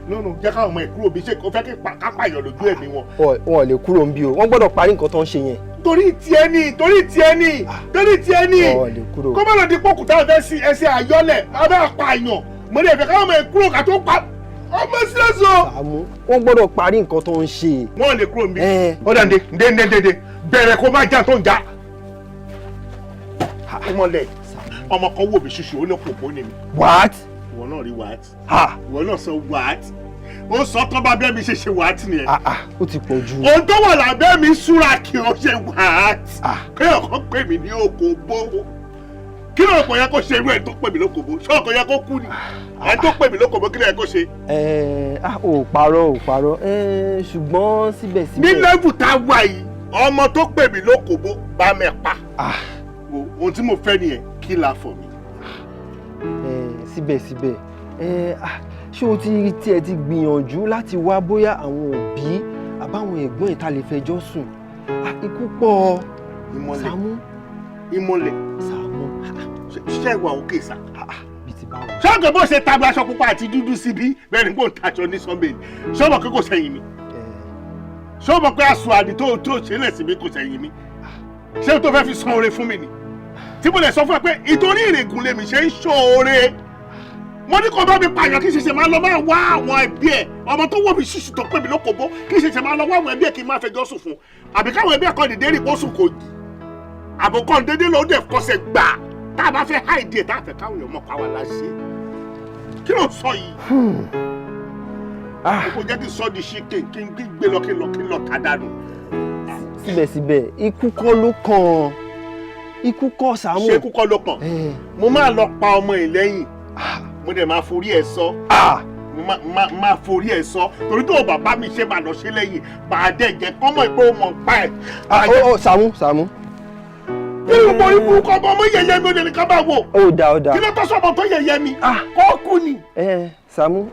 [SPEAKER 5] No no, jẹ́ káwọn ọmọ ẹ̀ kúrò bí ṣe kò fẹ́ kí kápá èèyàn lójú ẹ̀mí wọn.
[SPEAKER 7] Wọn ò lè kúrò ń bí o, wọ́n gbọ́dọ̀ parí nǹkan tó ń ṣe yẹn.
[SPEAKER 5] Torí tiẹ̀ ni, torí tiẹ̀ ni, torí tiẹ̀ ni.
[SPEAKER 7] Wọn ò lè kúrò.
[SPEAKER 5] Kó má lọ di pọ́kúta ọ̀fẹ́ sí ẹsẹ̀ àyọlẹ̀ abẹ́ àpààyàn, mo lè fẹ́ káwọn ọmọ ẹ̀ kúrò ká tó pa ọmọ sílẹ̀ sọ.
[SPEAKER 7] Sàámú, wọ́n gbọ́dọ̀ parí nǹkan tó ń ṣe.
[SPEAKER 5] Wọ́n lè kúrò níbí. Ó dà ndé ndé ndé ndé bẹ̀rẹ̀ kó má já tó ń já. Ìmọ̀lẹ̀, ọmọ kan wò mí ṣùṣù, ó ní kòkó ni mi.
[SPEAKER 7] What?
[SPEAKER 5] Ìwọ náà rí what? Ìwọ náà sọ what? Ó sọ tán bá bẹ́ẹ̀ mi ṣe ṣe what nìyẹn.
[SPEAKER 7] Ó ti pọ̀ jù.
[SPEAKER 5] Ohun tó wà lábẹ́ mi súra kí o ṣe what? Kéèyàn kan pè mí ní òkòbó. Kí ló kò yẹ kó ṣe irú ẹ̀ tó pè mí lókòbó? Ṣé ọkọ̀ yẹ kó kú ni? Ẹ̀ tó pè mí lókòbó, kí ló yẹ kó ṣe?
[SPEAKER 7] Ò parọ́, ò parọ́, ṣùgbọ́n síbẹ̀síbẹ̀.
[SPEAKER 5] Ní lẹ́bù tá a wà yìí, ọmọ tó pè mí lókòbó bá mi pa. Ohun tí mo fẹ́ nìyẹn, kí la fọ̀ mí.
[SPEAKER 7] Síbẹ̀síbẹ̀, ṣé o ti tiẹ̀ ti gbìyànjú láti wá bóyá àwọn òbí àbáwọn ẹ̀gbọ́n ìta lè fẹjọ́ sùn? Ikú pọ̀.
[SPEAKER 5] Ìmọ̀lẹ̀.
[SPEAKER 7] Sàámú.
[SPEAKER 5] Ìmọ̀lẹ̀.
[SPEAKER 7] Sàámú.
[SPEAKER 5] Ṣé ìwà òkè sá? Ṣọ́ọ̀gì bó ṣe tagba aṣọ pupa àti dúdú síbí bẹ́ẹ̀ ni kò ń taṣọ ní Sunday, ṣọ́ọ̀mọ̀ pé kò sẹ́yìn mi? Ṣọ́ọ̀mọ̀ pé aṣọ àdì tó ṣe lẹ̀ síbí kò sẹ́yìn mi? Ṣé tó fẹ́ fi san oore fún mi ni? Tí mo lè sọ fún ẹ pé ìtorí ìrègùn lèmi ṣe ń ṣoore, mo ní kó bá mi pààyàn kí ṣẹ̀ṣẹ̀ máa lọ máa wá àwọn ẹbí ẹ, ọmọ tó wọ̀ mí ṣùṣù tó pè mí lókòbó, kí ṣẹ̀ṣẹ̀ máa lọ wá àwọn ẹbí ẹ kí n máa fẹjọ́ sùn fún, àbí káwọn ẹbí ẹ kọ́ dìde rí kó sùn kò jì, àbò kọ́ dédé ló dẹ̀ kọsẹ̀ gbà tá a bá fẹ́ háìdí ẹ̀ tá a fẹ́ káwọn èèyàn mọ̀ pa wà láṣẹ. Kí ló ń sọ yìí? Kò jẹ́ kí n sọ di ṣí kí n gbé lọ kí n lọ kí n lọ tà dànù.
[SPEAKER 7] Síbẹ̀síbẹ̀, ikú kọ́ ló kàn, ikú kọ́, Sàámú.
[SPEAKER 5] Ṣé ikú kọ́ ló kàn? Mo máa lọ pa ọmọ ẹ̀ lẹ́yìn, mo dẹ̀ máa forí ẹ̀ sọ. Mo máa forí ẹ̀ sọ torí tó o bàbá mi ṣe máa lọ ṣe lẹ́yìn bàá dẹ̀ jẹ́ kọ́mọ̀ pé o mọ̀ pa ẹ̀.
[SPEAKER 7] Sàámú, Sàámú.
[SPEAKER 5] Kí ló mọ orí burúkú ọmọ ọmọ yẹyẹ mi ò lè ní ká bá wò.
[SPEAKER 7] Ó dáa, ó dáa.
[SPEAKER 5] Kí ló tọ́ sọ́mọ tó yẹyẹ mi? Kó kú ni.
[SPEAKER 7] Sàámú,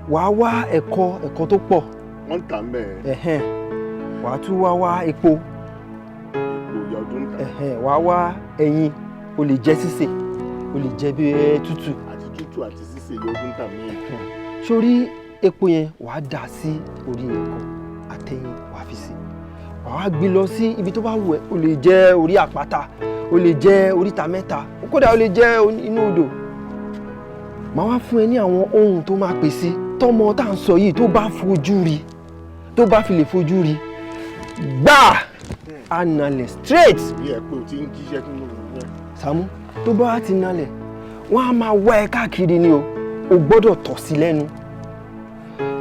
[SPEAKER 7] wàá wá ẹ̀kọ tó pọ̀.
[SPEAKER 5] Wọ́n ń tà ń bẹ́ẹ̀.
[SPEAKER 7] Wàá tún wá wá epo.
[SPEAKER 5] Epo ìyá ọdún ń tà.
[SPEAKER 7] Wàá wá ẹyin, o lè jẹ sísè, o lè jẹ bí tútù.
[SPEAKER 5] Àti tútù àti sísè ìyá ọdún ń tà mí.
[SPEAKER 7] Sórí epo yẹn, wàá dà sí orí ẹ̀kọ àtẹyin, wàá fi sí. Wàá gbé lọ sí ibi tó bá wù ẹ́. Ó lè jẹ́ orí àpáta, ó lè jẹ́ oríta mẹ́ta, kódà ó lè jẹ́ inú odò. Màá wá fún ẹ ní àwọn ohun tó máa pèsè tọmọ tá à ń sọ yìí, tó bá fojú rí, tó bá fi lè fojú rí gbà, á nalẹ̀ straight.
[SPEAKER 5] Bí ẹ pé o ti ń jíṣẹ́ tí mo rò rẹ.
[SPEAKER 7] Sàámú, tó bá wá ti nalẹ̀, wọ́n á máa wá ẹ káàkiri ni o. O gbọ́dọ̀ tọ̀ sí lẹ́nu.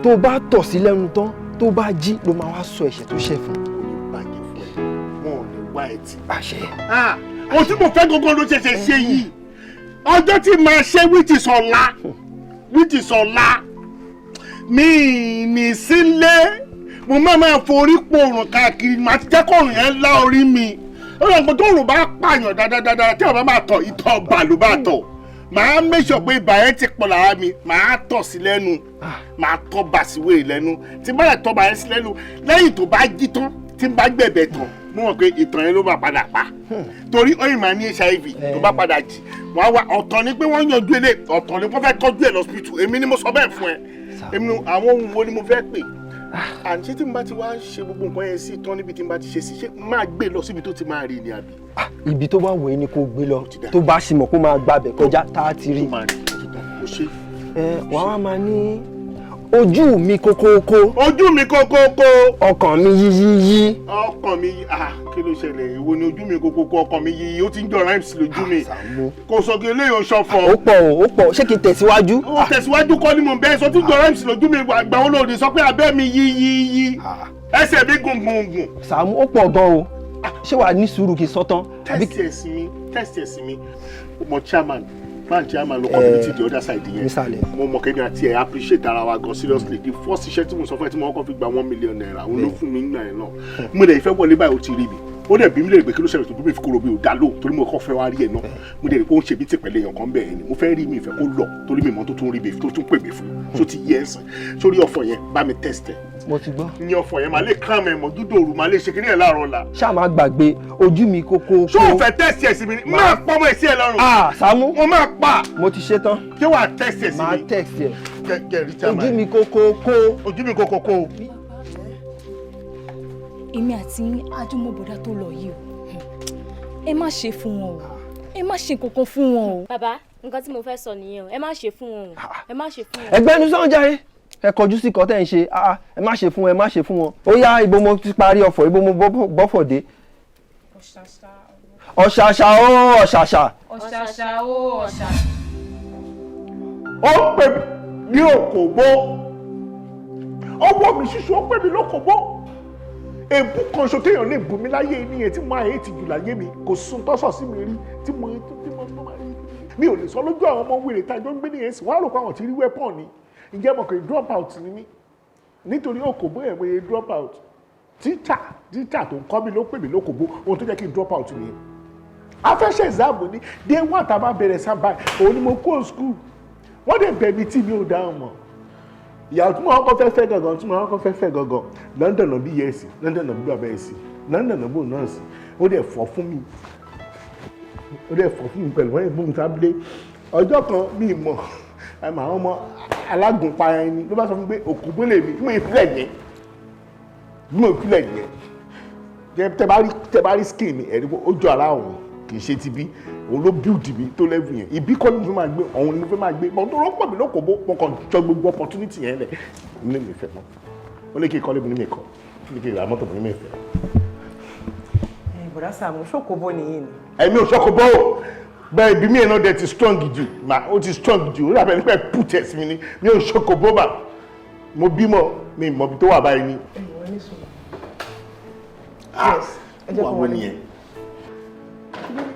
[SPEAKER 7] Tó bá tọ̀ sí lẹ́nu tán, tó bá jí ló máa wá sọ ẹ̀ṣẹ̀ tó ṣẹ̀ fún.
[SPEAKER 5] Bàjẹ́ fún ẹ, wọn ò ní wá ẹ tì.
[SPEAKER 7] Àṣẹ.
[SPEAKER 5] Ohun tí mo fẹ́ gangan ló ṣẹ̀ṣẹ̀ ṣe yìí. Ọjọ́ tí màá ṣe, which is ọ̀la, which is ọ̀la, mi ní sílé, mo máa forí pòrùn káàkiri. Màá ti jẹ́ kóòrùn yẹn lá orí mi. Ó lọ pé tóòrùn bá pààyàn dáadáa, tí ọba máa tọ̀, ìtọ̀ bà ló bá tọ̀. Màá make sure pé ibà yẹn ti pọ̀ lára mi. Màá tọ̀ sí lẹ́nu, màá tọ̀ bà sí wèrè lẹ́nu. Tí bá yẹ tọ̀ bà yẹn sí lẹ́nu, lẹ́yìn tó bá jí tán, tí n bá gbẹ̀bẹ̀ tán, mo mọ̀ pé ìtàn yẹn ló máa padà pa, torí ó yìí máa ní HIV. Tó bá padà jí, wọ́n á wá. Ọ̀tọ̀ ni pé wọ́n yanjú ilé, ọ̀tọ̀ ni wọ́n fẹ́ tọ́jú ẹ̀ lọ́sibítù. Èmi ni mo sọ bẹ́ẹ̀ fún ẹ. Èmi ni àwọn ohun wo ni mo fẹ́ pè? Àǹtí, tí mo bá ti wá ṣe gbogbo nǹkan yẹn sí tán, níbi tí mo bá ti ṣe sí, ṣé máa gbé lọ síbi tó ti máa rí ni àbí?
[SPEAKER 7] Ibi tó bá wù ẹ́ ni kó gbé lọ, tó bá sì mọ̀ kó máa gbabẹ̀ kọjá tá a ti rí.
[SPEAKER 5] Ó ṣe.
[SPEAKER 7] Ẹ wàá wá máa ní ojú mi kókókó.
[SPEAKER 5] Ojú mi kókókó.
[SPEAKER 7] Ọkàn mi yíyíyí.
[SPEAKER 5] Ọkàn mi, ah, kí ló ṣẹlẹ̀? Èwo ni ojú mi kókókó, ọkàn mi yíyí? Ó ti ń jọ rhymes lójú mi. Kò sọ kí eléyìí ó ṣọ̀fọ̀.
[SPEAKER 7] Ó pọ̀ o, ó pọ̀. Ṣé kí n tẹ̀síwájú?
[SPEAKER 5] Ó tẹ̀síwájú kọ́ ni mò ń bẹ́ẹ̀ sọ. Tí ń jọ rhymes lójú mi. Àgbà wọn lòdì sọ pé abẹ́ mi yí yí yí, ẹsẹ̀ mi gùn gùn gùn.
[SPEAKER 7] Sàámú, ó pọ̀ gan o. Ṣé wàá ní sùúrù kí n sọ tán?
[SPEAKER 5] Test ẹ̀ sí mi, test ẹ̀ sí mi. Mo chairman man, chairman ló community the other side yẹn.
[SPEAKER 7] Nísàlẹ̀.
[SPEAKER 5] Mo mọ̀ kéde àti ẹ̀ appreciate ara wa gan, seriously. The first iṣẹ́ tí mo sọ fún ẹ tí mo kọ́kọ́ fi gba ₦1 million, òun ló fún mi nígbà yẹn náà. Mo dẹ̀ ìfẹ́ wọlé báyìí, ó ti rí mi, ó dẹ̀ bí mi lè pé kí ló ṣẹlẹ̀ tó bí mi fi kúrò. Mi ò dá lóhùn torí mo kọ́ fẹ́ wá rí ẹ̀ náà. Mo dẹ̀ rí pé ó ń ṣe mí tì pẹ̀lẹ́ èèyàn kan bẹ́ẹ̀ ni mo fẹ́ rí. Mi ìfẹ́ kó lọ torí mi mọ́ tó tún rí mi, tó tún pè mí fún tó ti yẹ ẹ̀sìn sórí ọ̀fọ̀ yẹn. Bá mi test ẹ̀.
[SPEAKER 7] Mo ti gbọ́.
[SPEAKER 5] Ní ọ̀fọ̀ yẹn, máa lè kàn mí mọ́ dúdú òru, máa lè ṣe kíní ẹ̀ láàárọ̀ ọ̀la.
[SPEAKER 7] Ṣáà má gbàgbé ojú mi kókó.
[SPEAKER 5] Ṣé o fẹ́ test ẹ̀ sí mi ni? Máa pọ́nmọ́ ẹ̀ sí ẹ lọ́rùn.
[SPEAKER 7] Ah, Sàámú.
[SPEAKER 5] Mo máa pa.
[SPEAKER 7] Mo ti ṣe tán.
[SPEAKER 5] Ṣé wàá test ẹ̀ sí mi?
[SPEAKER 7] Máa test ẹ̀.
[SPEAKER 5] Kẹ̀kẹ́ rí chairman.
[SPEAKER 7] Ojú mi kókó kó.
[SPEAKER 5] Ojú mi kókó kó.
[SPEAKER 10] Èmi àti àjùmọ̀bọ̀dá tó lọ yìí o, ẹ má ṣe fún wọn o, ẹ má ṣe kankan fún wọn o.
[SPEAKER 2] Bàbá, nǹkan tí mo fẹ́ sọ nìyẹn o. Ẹ má ṣe fún wọn o, ẹ má ṣe fún wọn.
[SPEAKER 7] Ẹgbẹ́ ẹnu sọ̀rọ̀ jáde. Ẹ kọjú sí kọ́ tẹ́ ń ṣe. Ah, ah, ẹ má ṣe fún wọn, ẹ má ṣe fún wọn. Ó yá, ibo mo ti parí ọ̀fọ̀? Ibo mo bọ́fọ̀ dé? Ọ̀ṣàṣà ó, ọ̀ṣàṣà.
[SPEAKER 1] Ọ̀ṣàṣà ó, ọ̀ṣàṣà.
[SPEAKER 5] Ó pè mí ní òkòbó, ọwọ́ mi ṣíṣú, ó pè mí lókòbó. Èbú kan ṣo téèyàn lè bù mí láyé nìyẹn tí mo àyè ti jù láyé mi. Kò sun tọ́sọ̀ sí mi rí tí mo tí mo tó máa rí. Mi ò lè sọ lójú àwọn ọmọ wèrè tá a jọ ń gbé nìyẹn sì wọ́n á rò pé àwọn ti rí weapon ni. Ǹjẹ́ mo kò drop out ni mí nítorí òkòbó ẹ̀? Mo yẹ drop out. Teacher tó ń kọ́ mi ló pè mí lókòbó. Ohun tó jẹ́ kí n drop out nìyẹn. A fẹ́ ṣe exam ní day one tá a bá bẹ̀rẹ̀ sábà, òun ni mo kó school. Wọ́n dẹ̀ bẹ̀ mí tí mi ò dáhùn mọ́. Ìyàwó tí mo kọ́kọ́ fẹ́ fẹ́ gangan, tí mo kọ́kọ́ fẹ́ fẹ́ gangan, London ló bí yẹ sí, London ló bí bàbá ẹ̀ sí, London ló bò náà sí. Ó dẹ̀ fọ́ fún mi, ó dẹ̀ fọ́ fún mi pẹ̀lú wọ́n yẹn fún mi sábúlé. Ọjọ́ kan, mi mọ̀ àmọ́ àwọn ọmọ alágùnpa ẹni ló bá sọ fún mi pé òkú gbélé mi. Mo ìfilẹ̀ yẹn, mo ìfilẹ̀ yẹn. Tẹ bá rí skin mi, ẹ̀rí ó jọ ara òun, kì í ṣe ti bí òun ló build mi tó level yẹn. Ibi kọ́ ni mo fẹ́ máa gbé, òun ni mo fẹ́ máa gbé bọ́n tó rọ́pọ̀ mi lóko bó. Mo kàn jọ gbogbo opportunity yẹn lẹ̀ ní mi fẹ́ mọ́. Ó ní kí n kọ́lé mi ní mi kọ́, ó ní kí n ra mọ́tò mi ní mi fẹ́.
[SPEAKER 12] Bọ̀dá Sàámú, ṣòkòbó nìyí ni?
[SPEAKER 5] Ẹ̀mí ò ṣọ́kò bọ́ o. Bẹ́ẹ̀ ibi mi ẹ̀ náà dẹ̀ ti strong jù mà, ó ti strong jù. Ó dàbẹ̀ nípa put ẹ̀ sí mi ni. Mi ò ṣọ́kò bó bà. Mo bímọ, mi mọ̀ bí tó wà báyìí ni. Ah,
[SPEAKER 12] ẹ jẹ́
[SPEAKER 5] wà
[SPEAKER 12] kó
[SPEAKER 5] wo
[SPEAKER 12] wọlé.
[SPEAKER 5] Nìyẹn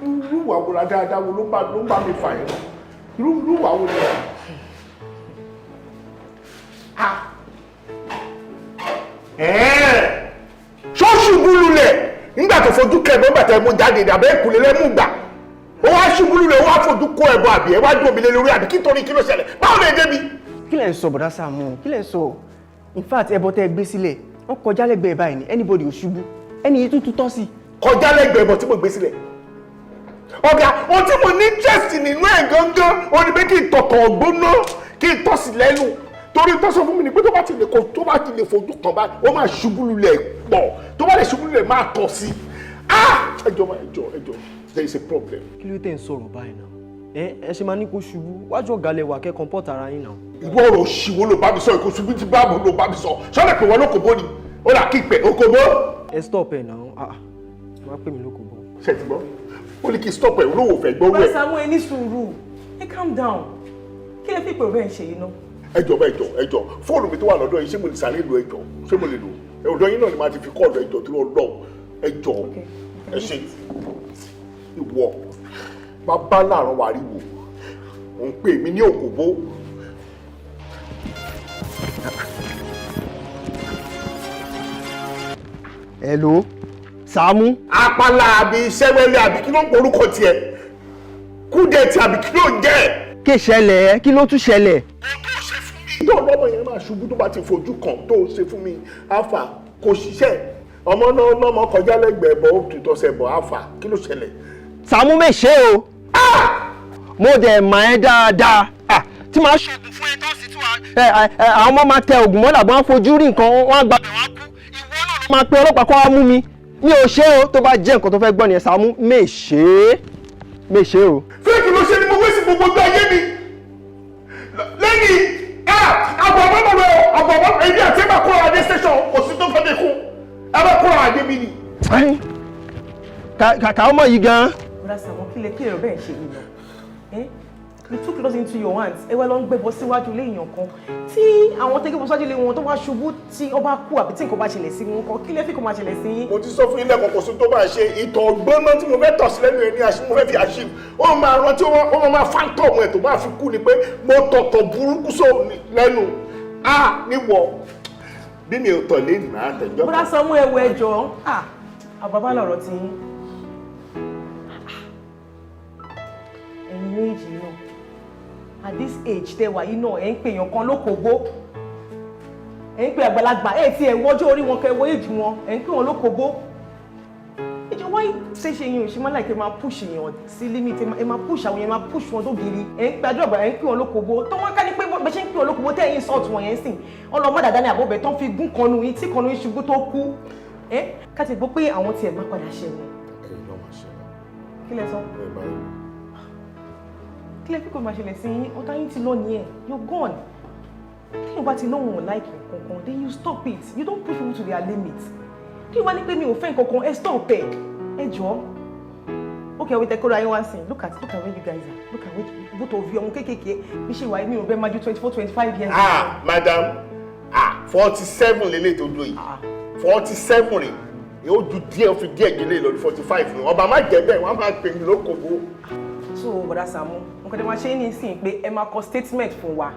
[SPEAKER 5] irú ìwà wo la dáadáa wo ló ń bá mi fà yẹn? Irú ìwà wo ni? Ah, ẹ̀ẹ́, ṣó ṣubú lulẹ̀ nígbà tó fojú kẹ́ bọ́ bàtà ẹ̀mú jáde ní abẹ́ ìkùlé lẹ́mú gbà, ó wá ṣubú lulẹ̀, ó wá fojú kó ẹ̀bọ, àbí ẹ wá dùn mí lé lórí, àbí kí torí kí ló ṣẹlẹ̀? Báwo lè débi?
[SPEAKER 8] Kí lẹ̀ ń sọ, bọ̀dá Sàámú? Kí lẹ̀ ń sọ? In fact, ẹbọ tẹ́ ẹ gbé sílẹ̀, wọ́n kọjá lẹ́gbẹ̀ẹ́ báyìí ni, anybody ò ṣubú. Ẹni yìí tún tutọ́ sí.
[SPEAKER 5] Kọjá lẹ́gbẹ̀ẹ́ ẹbọ tí mo gbé sílẹ̀? Ọ̀gá, ohun tí mo ní interest nínú ẹ̀ gangan, ó ní pé kí n tọ̀tọ̀ gbóná, kí n tọ̀ sí lẹ́nu. Torí tó sọ fún mi ni pé tó bá ti lè fojú kan báyìí, ó máa ṣubú lulẹ̀ pọ̀. Tó bá lè ṣubú lulẹ̀, máa tọ̀ sí. Ah, ẹ jọ̀ọ́, ẹ jọ̀ọ́, ẹ jọ̀ọ́, there is a problem.
[SPEAKER 7] Kí ló tẹ̀ ń sọ̀rọ̀ báyìí náà? Ẹ ṣe máa ní kó ṣubú wájú ọ̀gá lẹ wà, kẹ́ comport ara yín náà.
[SPEAKER 5] Ìwọ ọ̀rọ̀ òṣìwò ló bá mi sọ? Ìkó ṣubú ti báàbò ló bá mi sọ? Sọ́lẹ̀ pé wọ́n ló kò bó ni ó rà kí pẹ̀ okòbó.
[SPEAKER 7] Ẹ stop ẹ náà. Ah, má pè mí lókòbó.
[SPEAKER 5] Ṣe ti gbọ́? Ó ní kí stop ẹ̀, olówó fẹ́ gbọ́
[SPEAKER 12] Bọ́dà
[SPEAKER 5] wẹ̀.
[SPEAKER 12] Sàámú, ẹ ní sùúrù, ẹ calm down. Kí lẹ fi pè bẹ́ẹ̀ ń ṣe yìí náà?
[SPEAKER 5] Ẹ jọ̀ọ́, ẹ jọ̀ọ́, ẹ jọ̀ọ́, fóònù mi tó wà lọ́dọ̀ yìí, ṣé mo lè sáré lo? Ẹ jọ̀ọ́, ṣé mo lè lò? Ọ̀dọ̀ yín náà ni màá ti fi kọ́ ọ̀dọ̀. Ẹ jọ̀ọ́, tó lọ lọ, ẹ jọ̀ọ́, ẹ ṣe. Ìwọ bàbá láàárọ̀ wà rí wò, òun pè mí ní òkòbó.
[SPEAKER 8] Hello, Sàámú.
[SPEAKER 5] Apala àbí sẹ́wẹ́lẹ́ àbí kí ló ń porúkọ tiẹ̀? Kúdẹ̀tì àbí kí ló ń jẹ́?
[SPEAKER 8] Kí ṣẹlẹ̀? Kí ló tún ṣẹlẹ̀?
[SPEAKER 5] Tó lọ́mọ yẹn máa ṣubú tó bá ti fojú kàn. Tó ṣe fún mi, alfa kò ṣiṣẹ́. Ọmọ náà lọ́mọ kọjá lẹ́gbẹ̀ẹ́ bọ̀, ó tutọ́ sẹ̀ bọ̀. Alfa, kí ló ṣẹlẹ̀?
[SPEAKER 8] Sàámú, mèṣe o. Mo dẹ̀ mọ̀ ẹ́ dáadáa. Ah, tí màá ṣoògùn fún ẹ tó sì tún wà. Ẹ ẹ, àwọn ọmọ máa tẹ ògùn mọ́lá, bọ́n fojú rí nǹkan, wọ́n á gba bẹ̀, wọ́n á kú. Ìwọ náà ló máa pe ọlọ́pàá kó wá mú mi. Mi ò ṣe o. Tó bá jẹ́ nǹkan tó fẹ́ gbọ́ nìyẹn, Sàámú, mèṣe, mèṣe o.
[SPEAKER 5] Fake ló ṣe ni mo wé sí gbogbo ọjọ́ ayé mi lẹ́yìn àbọ̀ ọmọ rẹ, àbọ̀ ọmọ èmi àti ẹ̀ máa kóra adé station. Kò sí tó fẹ́ mi kú, ẹ máa kóra adé mi ni.
[SPEAKER 8] Kàkà ọmọ yìí gan.
[SPEAKER 12] Bọ́dà Sàámú, kí lẹ kí èrò bẹ́ẹ̀ ṣe yìí náà? You took laws into your hands. Ẹ wá lọ ń gbẹ́bọ síwájú ilé èèyàn kan, tí àwọn tẹ́gbẹ́ bọ síwájú ilé wọn tó wá ṣubú, tí ó bá kú àbí tí nǹkan bá ṣẹlẹ̀ sí wọn kan, kí lẹ fi kó máa ṣẹlẹ̀ sí yín?
[SPEAKER 5] Mo ti sọ fún ilé ẹ̀kọ́, kò sí tó máa ṣe. Ìtọ̀ gbóná tí mo fẹ́ tọ̀ sí lẹ́nu ẹ̀ ní àṣì, mo fẹ́ fi àṣì, ó máa rántí, ó máa phantom ẹ̀ tó máa fi kú ni pé mo tọ̀tọ̀ burúkú sóò lẹ́nu a níwọ̀ bí mi ò tọ̀ lé nà á tẹ̀jọ́.
[SPEAKER 12] Bọ́dà Sàámú, ẹ wo, ẹjọ́ àbábá lọ̀rọ̀ tí yín. Ẹ̀yin méjì náà, at this age tẹ wà yìí náà, ẹ̀ ń pè èèyàn kan lókògbó, ẹ̀ ń pè àgbàlagbà, ẹ̀ tí ẹ̀ wọ́jọ́ orí wọn, kẹ́ wọ́ èjì wọn, ẹ̀ ń pè wọn lókògbó. Ìjọ wáyé ṣe ṣe yín ò ṣe máa láìpẹ́ máa push èèyàn sí limit. Ẹ máa push àwọn yẹn, máa push wọn tó giri. Ẹ̀ ń pè àdúrà, ẹ̀ ń pè wọn lókògbó, tó wọ́n ká ní pé bẹ́ẹ̀ ṣe ń pè wọn lókògbó, tẹ́ ẹ̀ insult wọn yẹn sìn ọlọmọ dàda ní àbọ̀bẹ̀ tó ń fi gún kanu yín, tí kanu yín ṣubú tó kú. Ẹ ká ti gbọ́ pé àwọn tiẹ̀ máa padà ṣẹ̀wọ̀n.
[SPEAKER 5] Ẹ̀yin náà máa ṣe.
[SPEAKER 12] Kí lẹ sọ?
[SPEAKER 5] Ẹ báyìí.
[SPEAKER 12] Kí lẹ fi kò máa ṣẹlẹ̀ sí yín? Ọ̀tá yín ti lọ nìyẹn, you're gone. Téèyàn bá ti lóhùn ò like nǹkan, then you stop it. You don't push people to their limit. Téèyàn bá ní pé mi ò fẹ́ nǹkan kan, ẹ stop ẹ, ẹ jọ̀ọ́. Okay, wait, ẹ kóra yín wá sí. Look at where you guys are. Look at where both of you, ọmọ kéékèèké bí ṣe wà, mi ò bẹ́ẹ̀ máa ju 24, 25 years.
[SPEAKER 5] Ah, madam, ah, 47 lélẹ̀ tó dúró yìí, 47 rè é. Ó ju díẹ̀, ó fi díẹ̀ gélé lọ ní 45 ni. Ọba má jẹ́ bẹ́ẹ̀, wọ́n á máa pè mí lókòbó.
[SPEAKER 12] So bọ̀dá Sàámú, nǹkan tí wọ́n ṣe ní sìn pé ẹ máa kọ statement fún wa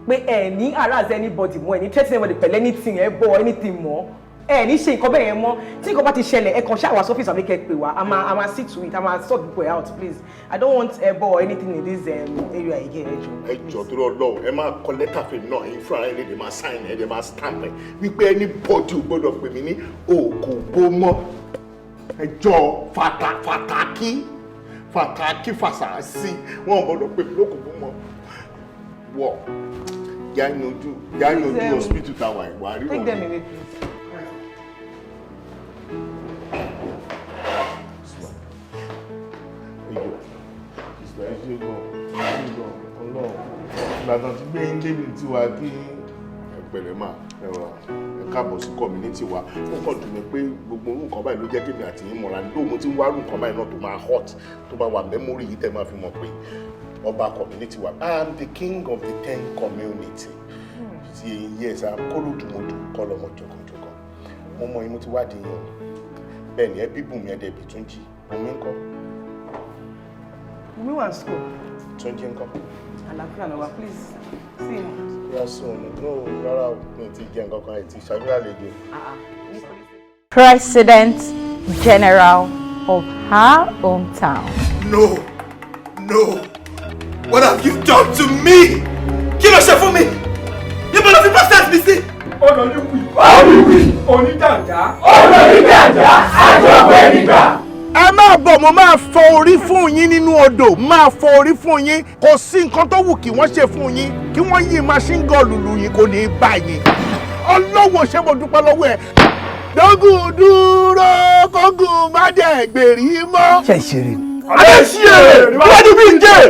[SPEAKER 12] pé ẹ ní harass anybody mọ́, ẹ ní threaten anybody pẹ̀lú anything, ẹ bọ́ anything mọ́, ẹ ní ṣe nǹkan bẹ́ẹ̀ yẹn mọ́. Tí nǹkan bá ti ṣẹlẹ̀, ẹ kàn ṣáà wá sọ́fíìsì àbí kẹ́ ẹ pè wá. A máa see to it, a máa sort people out. Please, I don't want ẹbọ or anything in this area again. Ẹ jọ̀ọ́.
[SPEAKER 5] Ẹ jọ̀ọ́, torí Ọlọ́run, ẹ máa kọ lẹ́tà fèmí náà. Ẹ̀yin fúnra ẹ lè máa sign ẹ, lè máa stamp ẹ wípé anybody ò gbọ́dọ̀ pè mí ní òkòbó mọ́. Ẹ jọ̀ọ́, fàtàkì fàtàkì fàṣàṣì, wọn ò gbọ́dọ̀ pè mí lókòbó mọ́. Wọ yá yanjú, yá yanjú hospital táwa ìwà rí.
[SPEAKER 12] Take them away, please.
[SPEAKER 5] Ìgbàdàn tí gbé yín débi tiwa, kí ẹ pẹ̀lẹ́ mà, ẹ rọra, ẹ káàbọ̀ sí community wa. Ó kàn dùn mí pé gbogbo orú nǹkan báyìí ló jẹ́ kémi àti yín mọ̀ra ní. Mo ti ń wá orú nǹkan báyìí náà tó máa hot, tó bá wà memory yìí, tẹ́ máa fi mọ̀ pé ọba community wa. I am the king of the 10 community ti. Yes, I'm kólódùmọdù kọlọmọ jọkànjọkàn. Mo mọ yín, mo ti wádìí yín o. Bẹ́ẹ̀ ni, ẹ bí Bùnmi, ẹ dẹ̀ bí Túnjí. Bùnmi ńkọ́?
[SPEAKER 12] Bùnmi wà school.
[SPEAKER 5] Túnjí ńkọ́?
[SPEAKER 12] Àlàáfíà ló wà. Please see him.
[SPEAKER 5] Yà sùn no, rárá, mi ò ti jẹ nǹkan kan, ẹ ti ṣàdúrà àlejò.
[SPEAKER 1] President General of her hometown.
[SPEAKER 13] No, no, what have you done to me? Kí ló ṣe fún mi? Níbo ló fi process mi sí?
[SPEAKER 4] Olóyúwì. Olóyúwì. Oníjànjá. Olóyújànjá. Àjọpọ̀ ẹni gbà.
[SPEAKER 5] Ẹ máa bọ̀, mo máa fọ orí fún fún yín nínú odò, máa fọ orí fún yín. Kò sí nǹkan tó wù kí wọ́n ṣe fún yín, kí wọ́n yí machine gun lùlù yín, kò ní í bá yín. Ọlọ́wọ́, ṣé mo dúpẹ́ lọ́wọ́ ẹ̀. Dógùn dúró, kógùn má dẹ̀ gbèrí mọ́.
[SPEAKER 3] Ṣe ìṣeré ni?
[SPEAKER 5] Ayé ṣí èrè níwájú bí n jẹ́.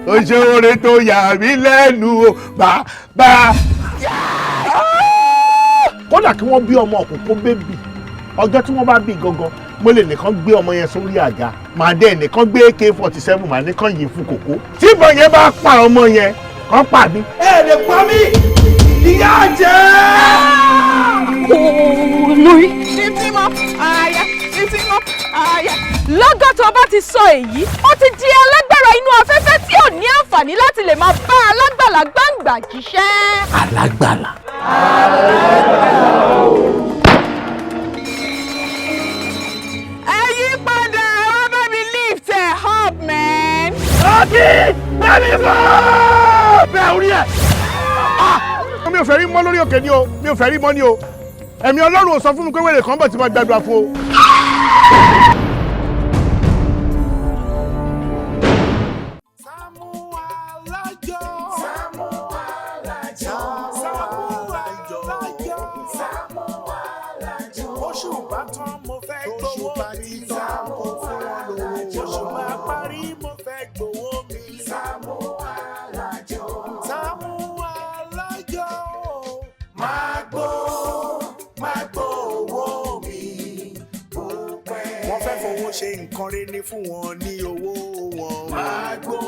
[SPEAKER 5] Ó ṣe oore tó yà mí lẹ́nu o, bàbá. Kódà kí wọ́n bí ọmọ òkùnkùn baby, ọjọ́ tí wọ́n bá bí gangan, mo lè nìkan gbé ọmọ yẹn sórí àga, màá dẹ́ nìkan gbé AK-47, màá nìkan yìí fún kòkó. Tí ìbọn yẹn bá pa ọmọ yẹn, kàn pa mí.
[SPEAKER 13] Ẹ lè pa mí, ìyá jẹ́.
[SPEAKER 1] Olórí. Lifting up higher, lifting up higher. Lọ́gán tó bá ti sọ èyí, ó ti di alágbára inú afẹ́fẹ́ tí ò ní àǹfààní láti lè máa bá alágbàlá gbàǹgbà jíṣẹ́.
[SPEAKER 3] Alágbàlá.
[SPEAKER 1] Ẹ yí padà, ẹ bá mi lift ẹ up, man.
[SPEAKER 5] Ọtí bẹ́ẹ̀ni bọ́ bẹ́ẹ̀ orí ẹ̀. Mi ò fẹ́ rí mọ́ lórí òkè ni o, mi ò fẹ́ rí mọ́ ni o. Ẹ̀mí Ọlọ́run ò sọ fún mi pé wèrè kan bọ̀ tí mo gbàdúrà fún o.
[SPEAKER 13] Oṣù bá tán, mo fẹ́ gbowó mi. Oṣù bá parí, mo fẹ́ gbowó mi. Sàámú Alájọ. Sàámú Alájọ. Máa gbó, máa gbó owó mi. Wọ́n fẹ́ fowó ṣe nǹkan rere ní fún wọn ní owó wọn. Máa gbó.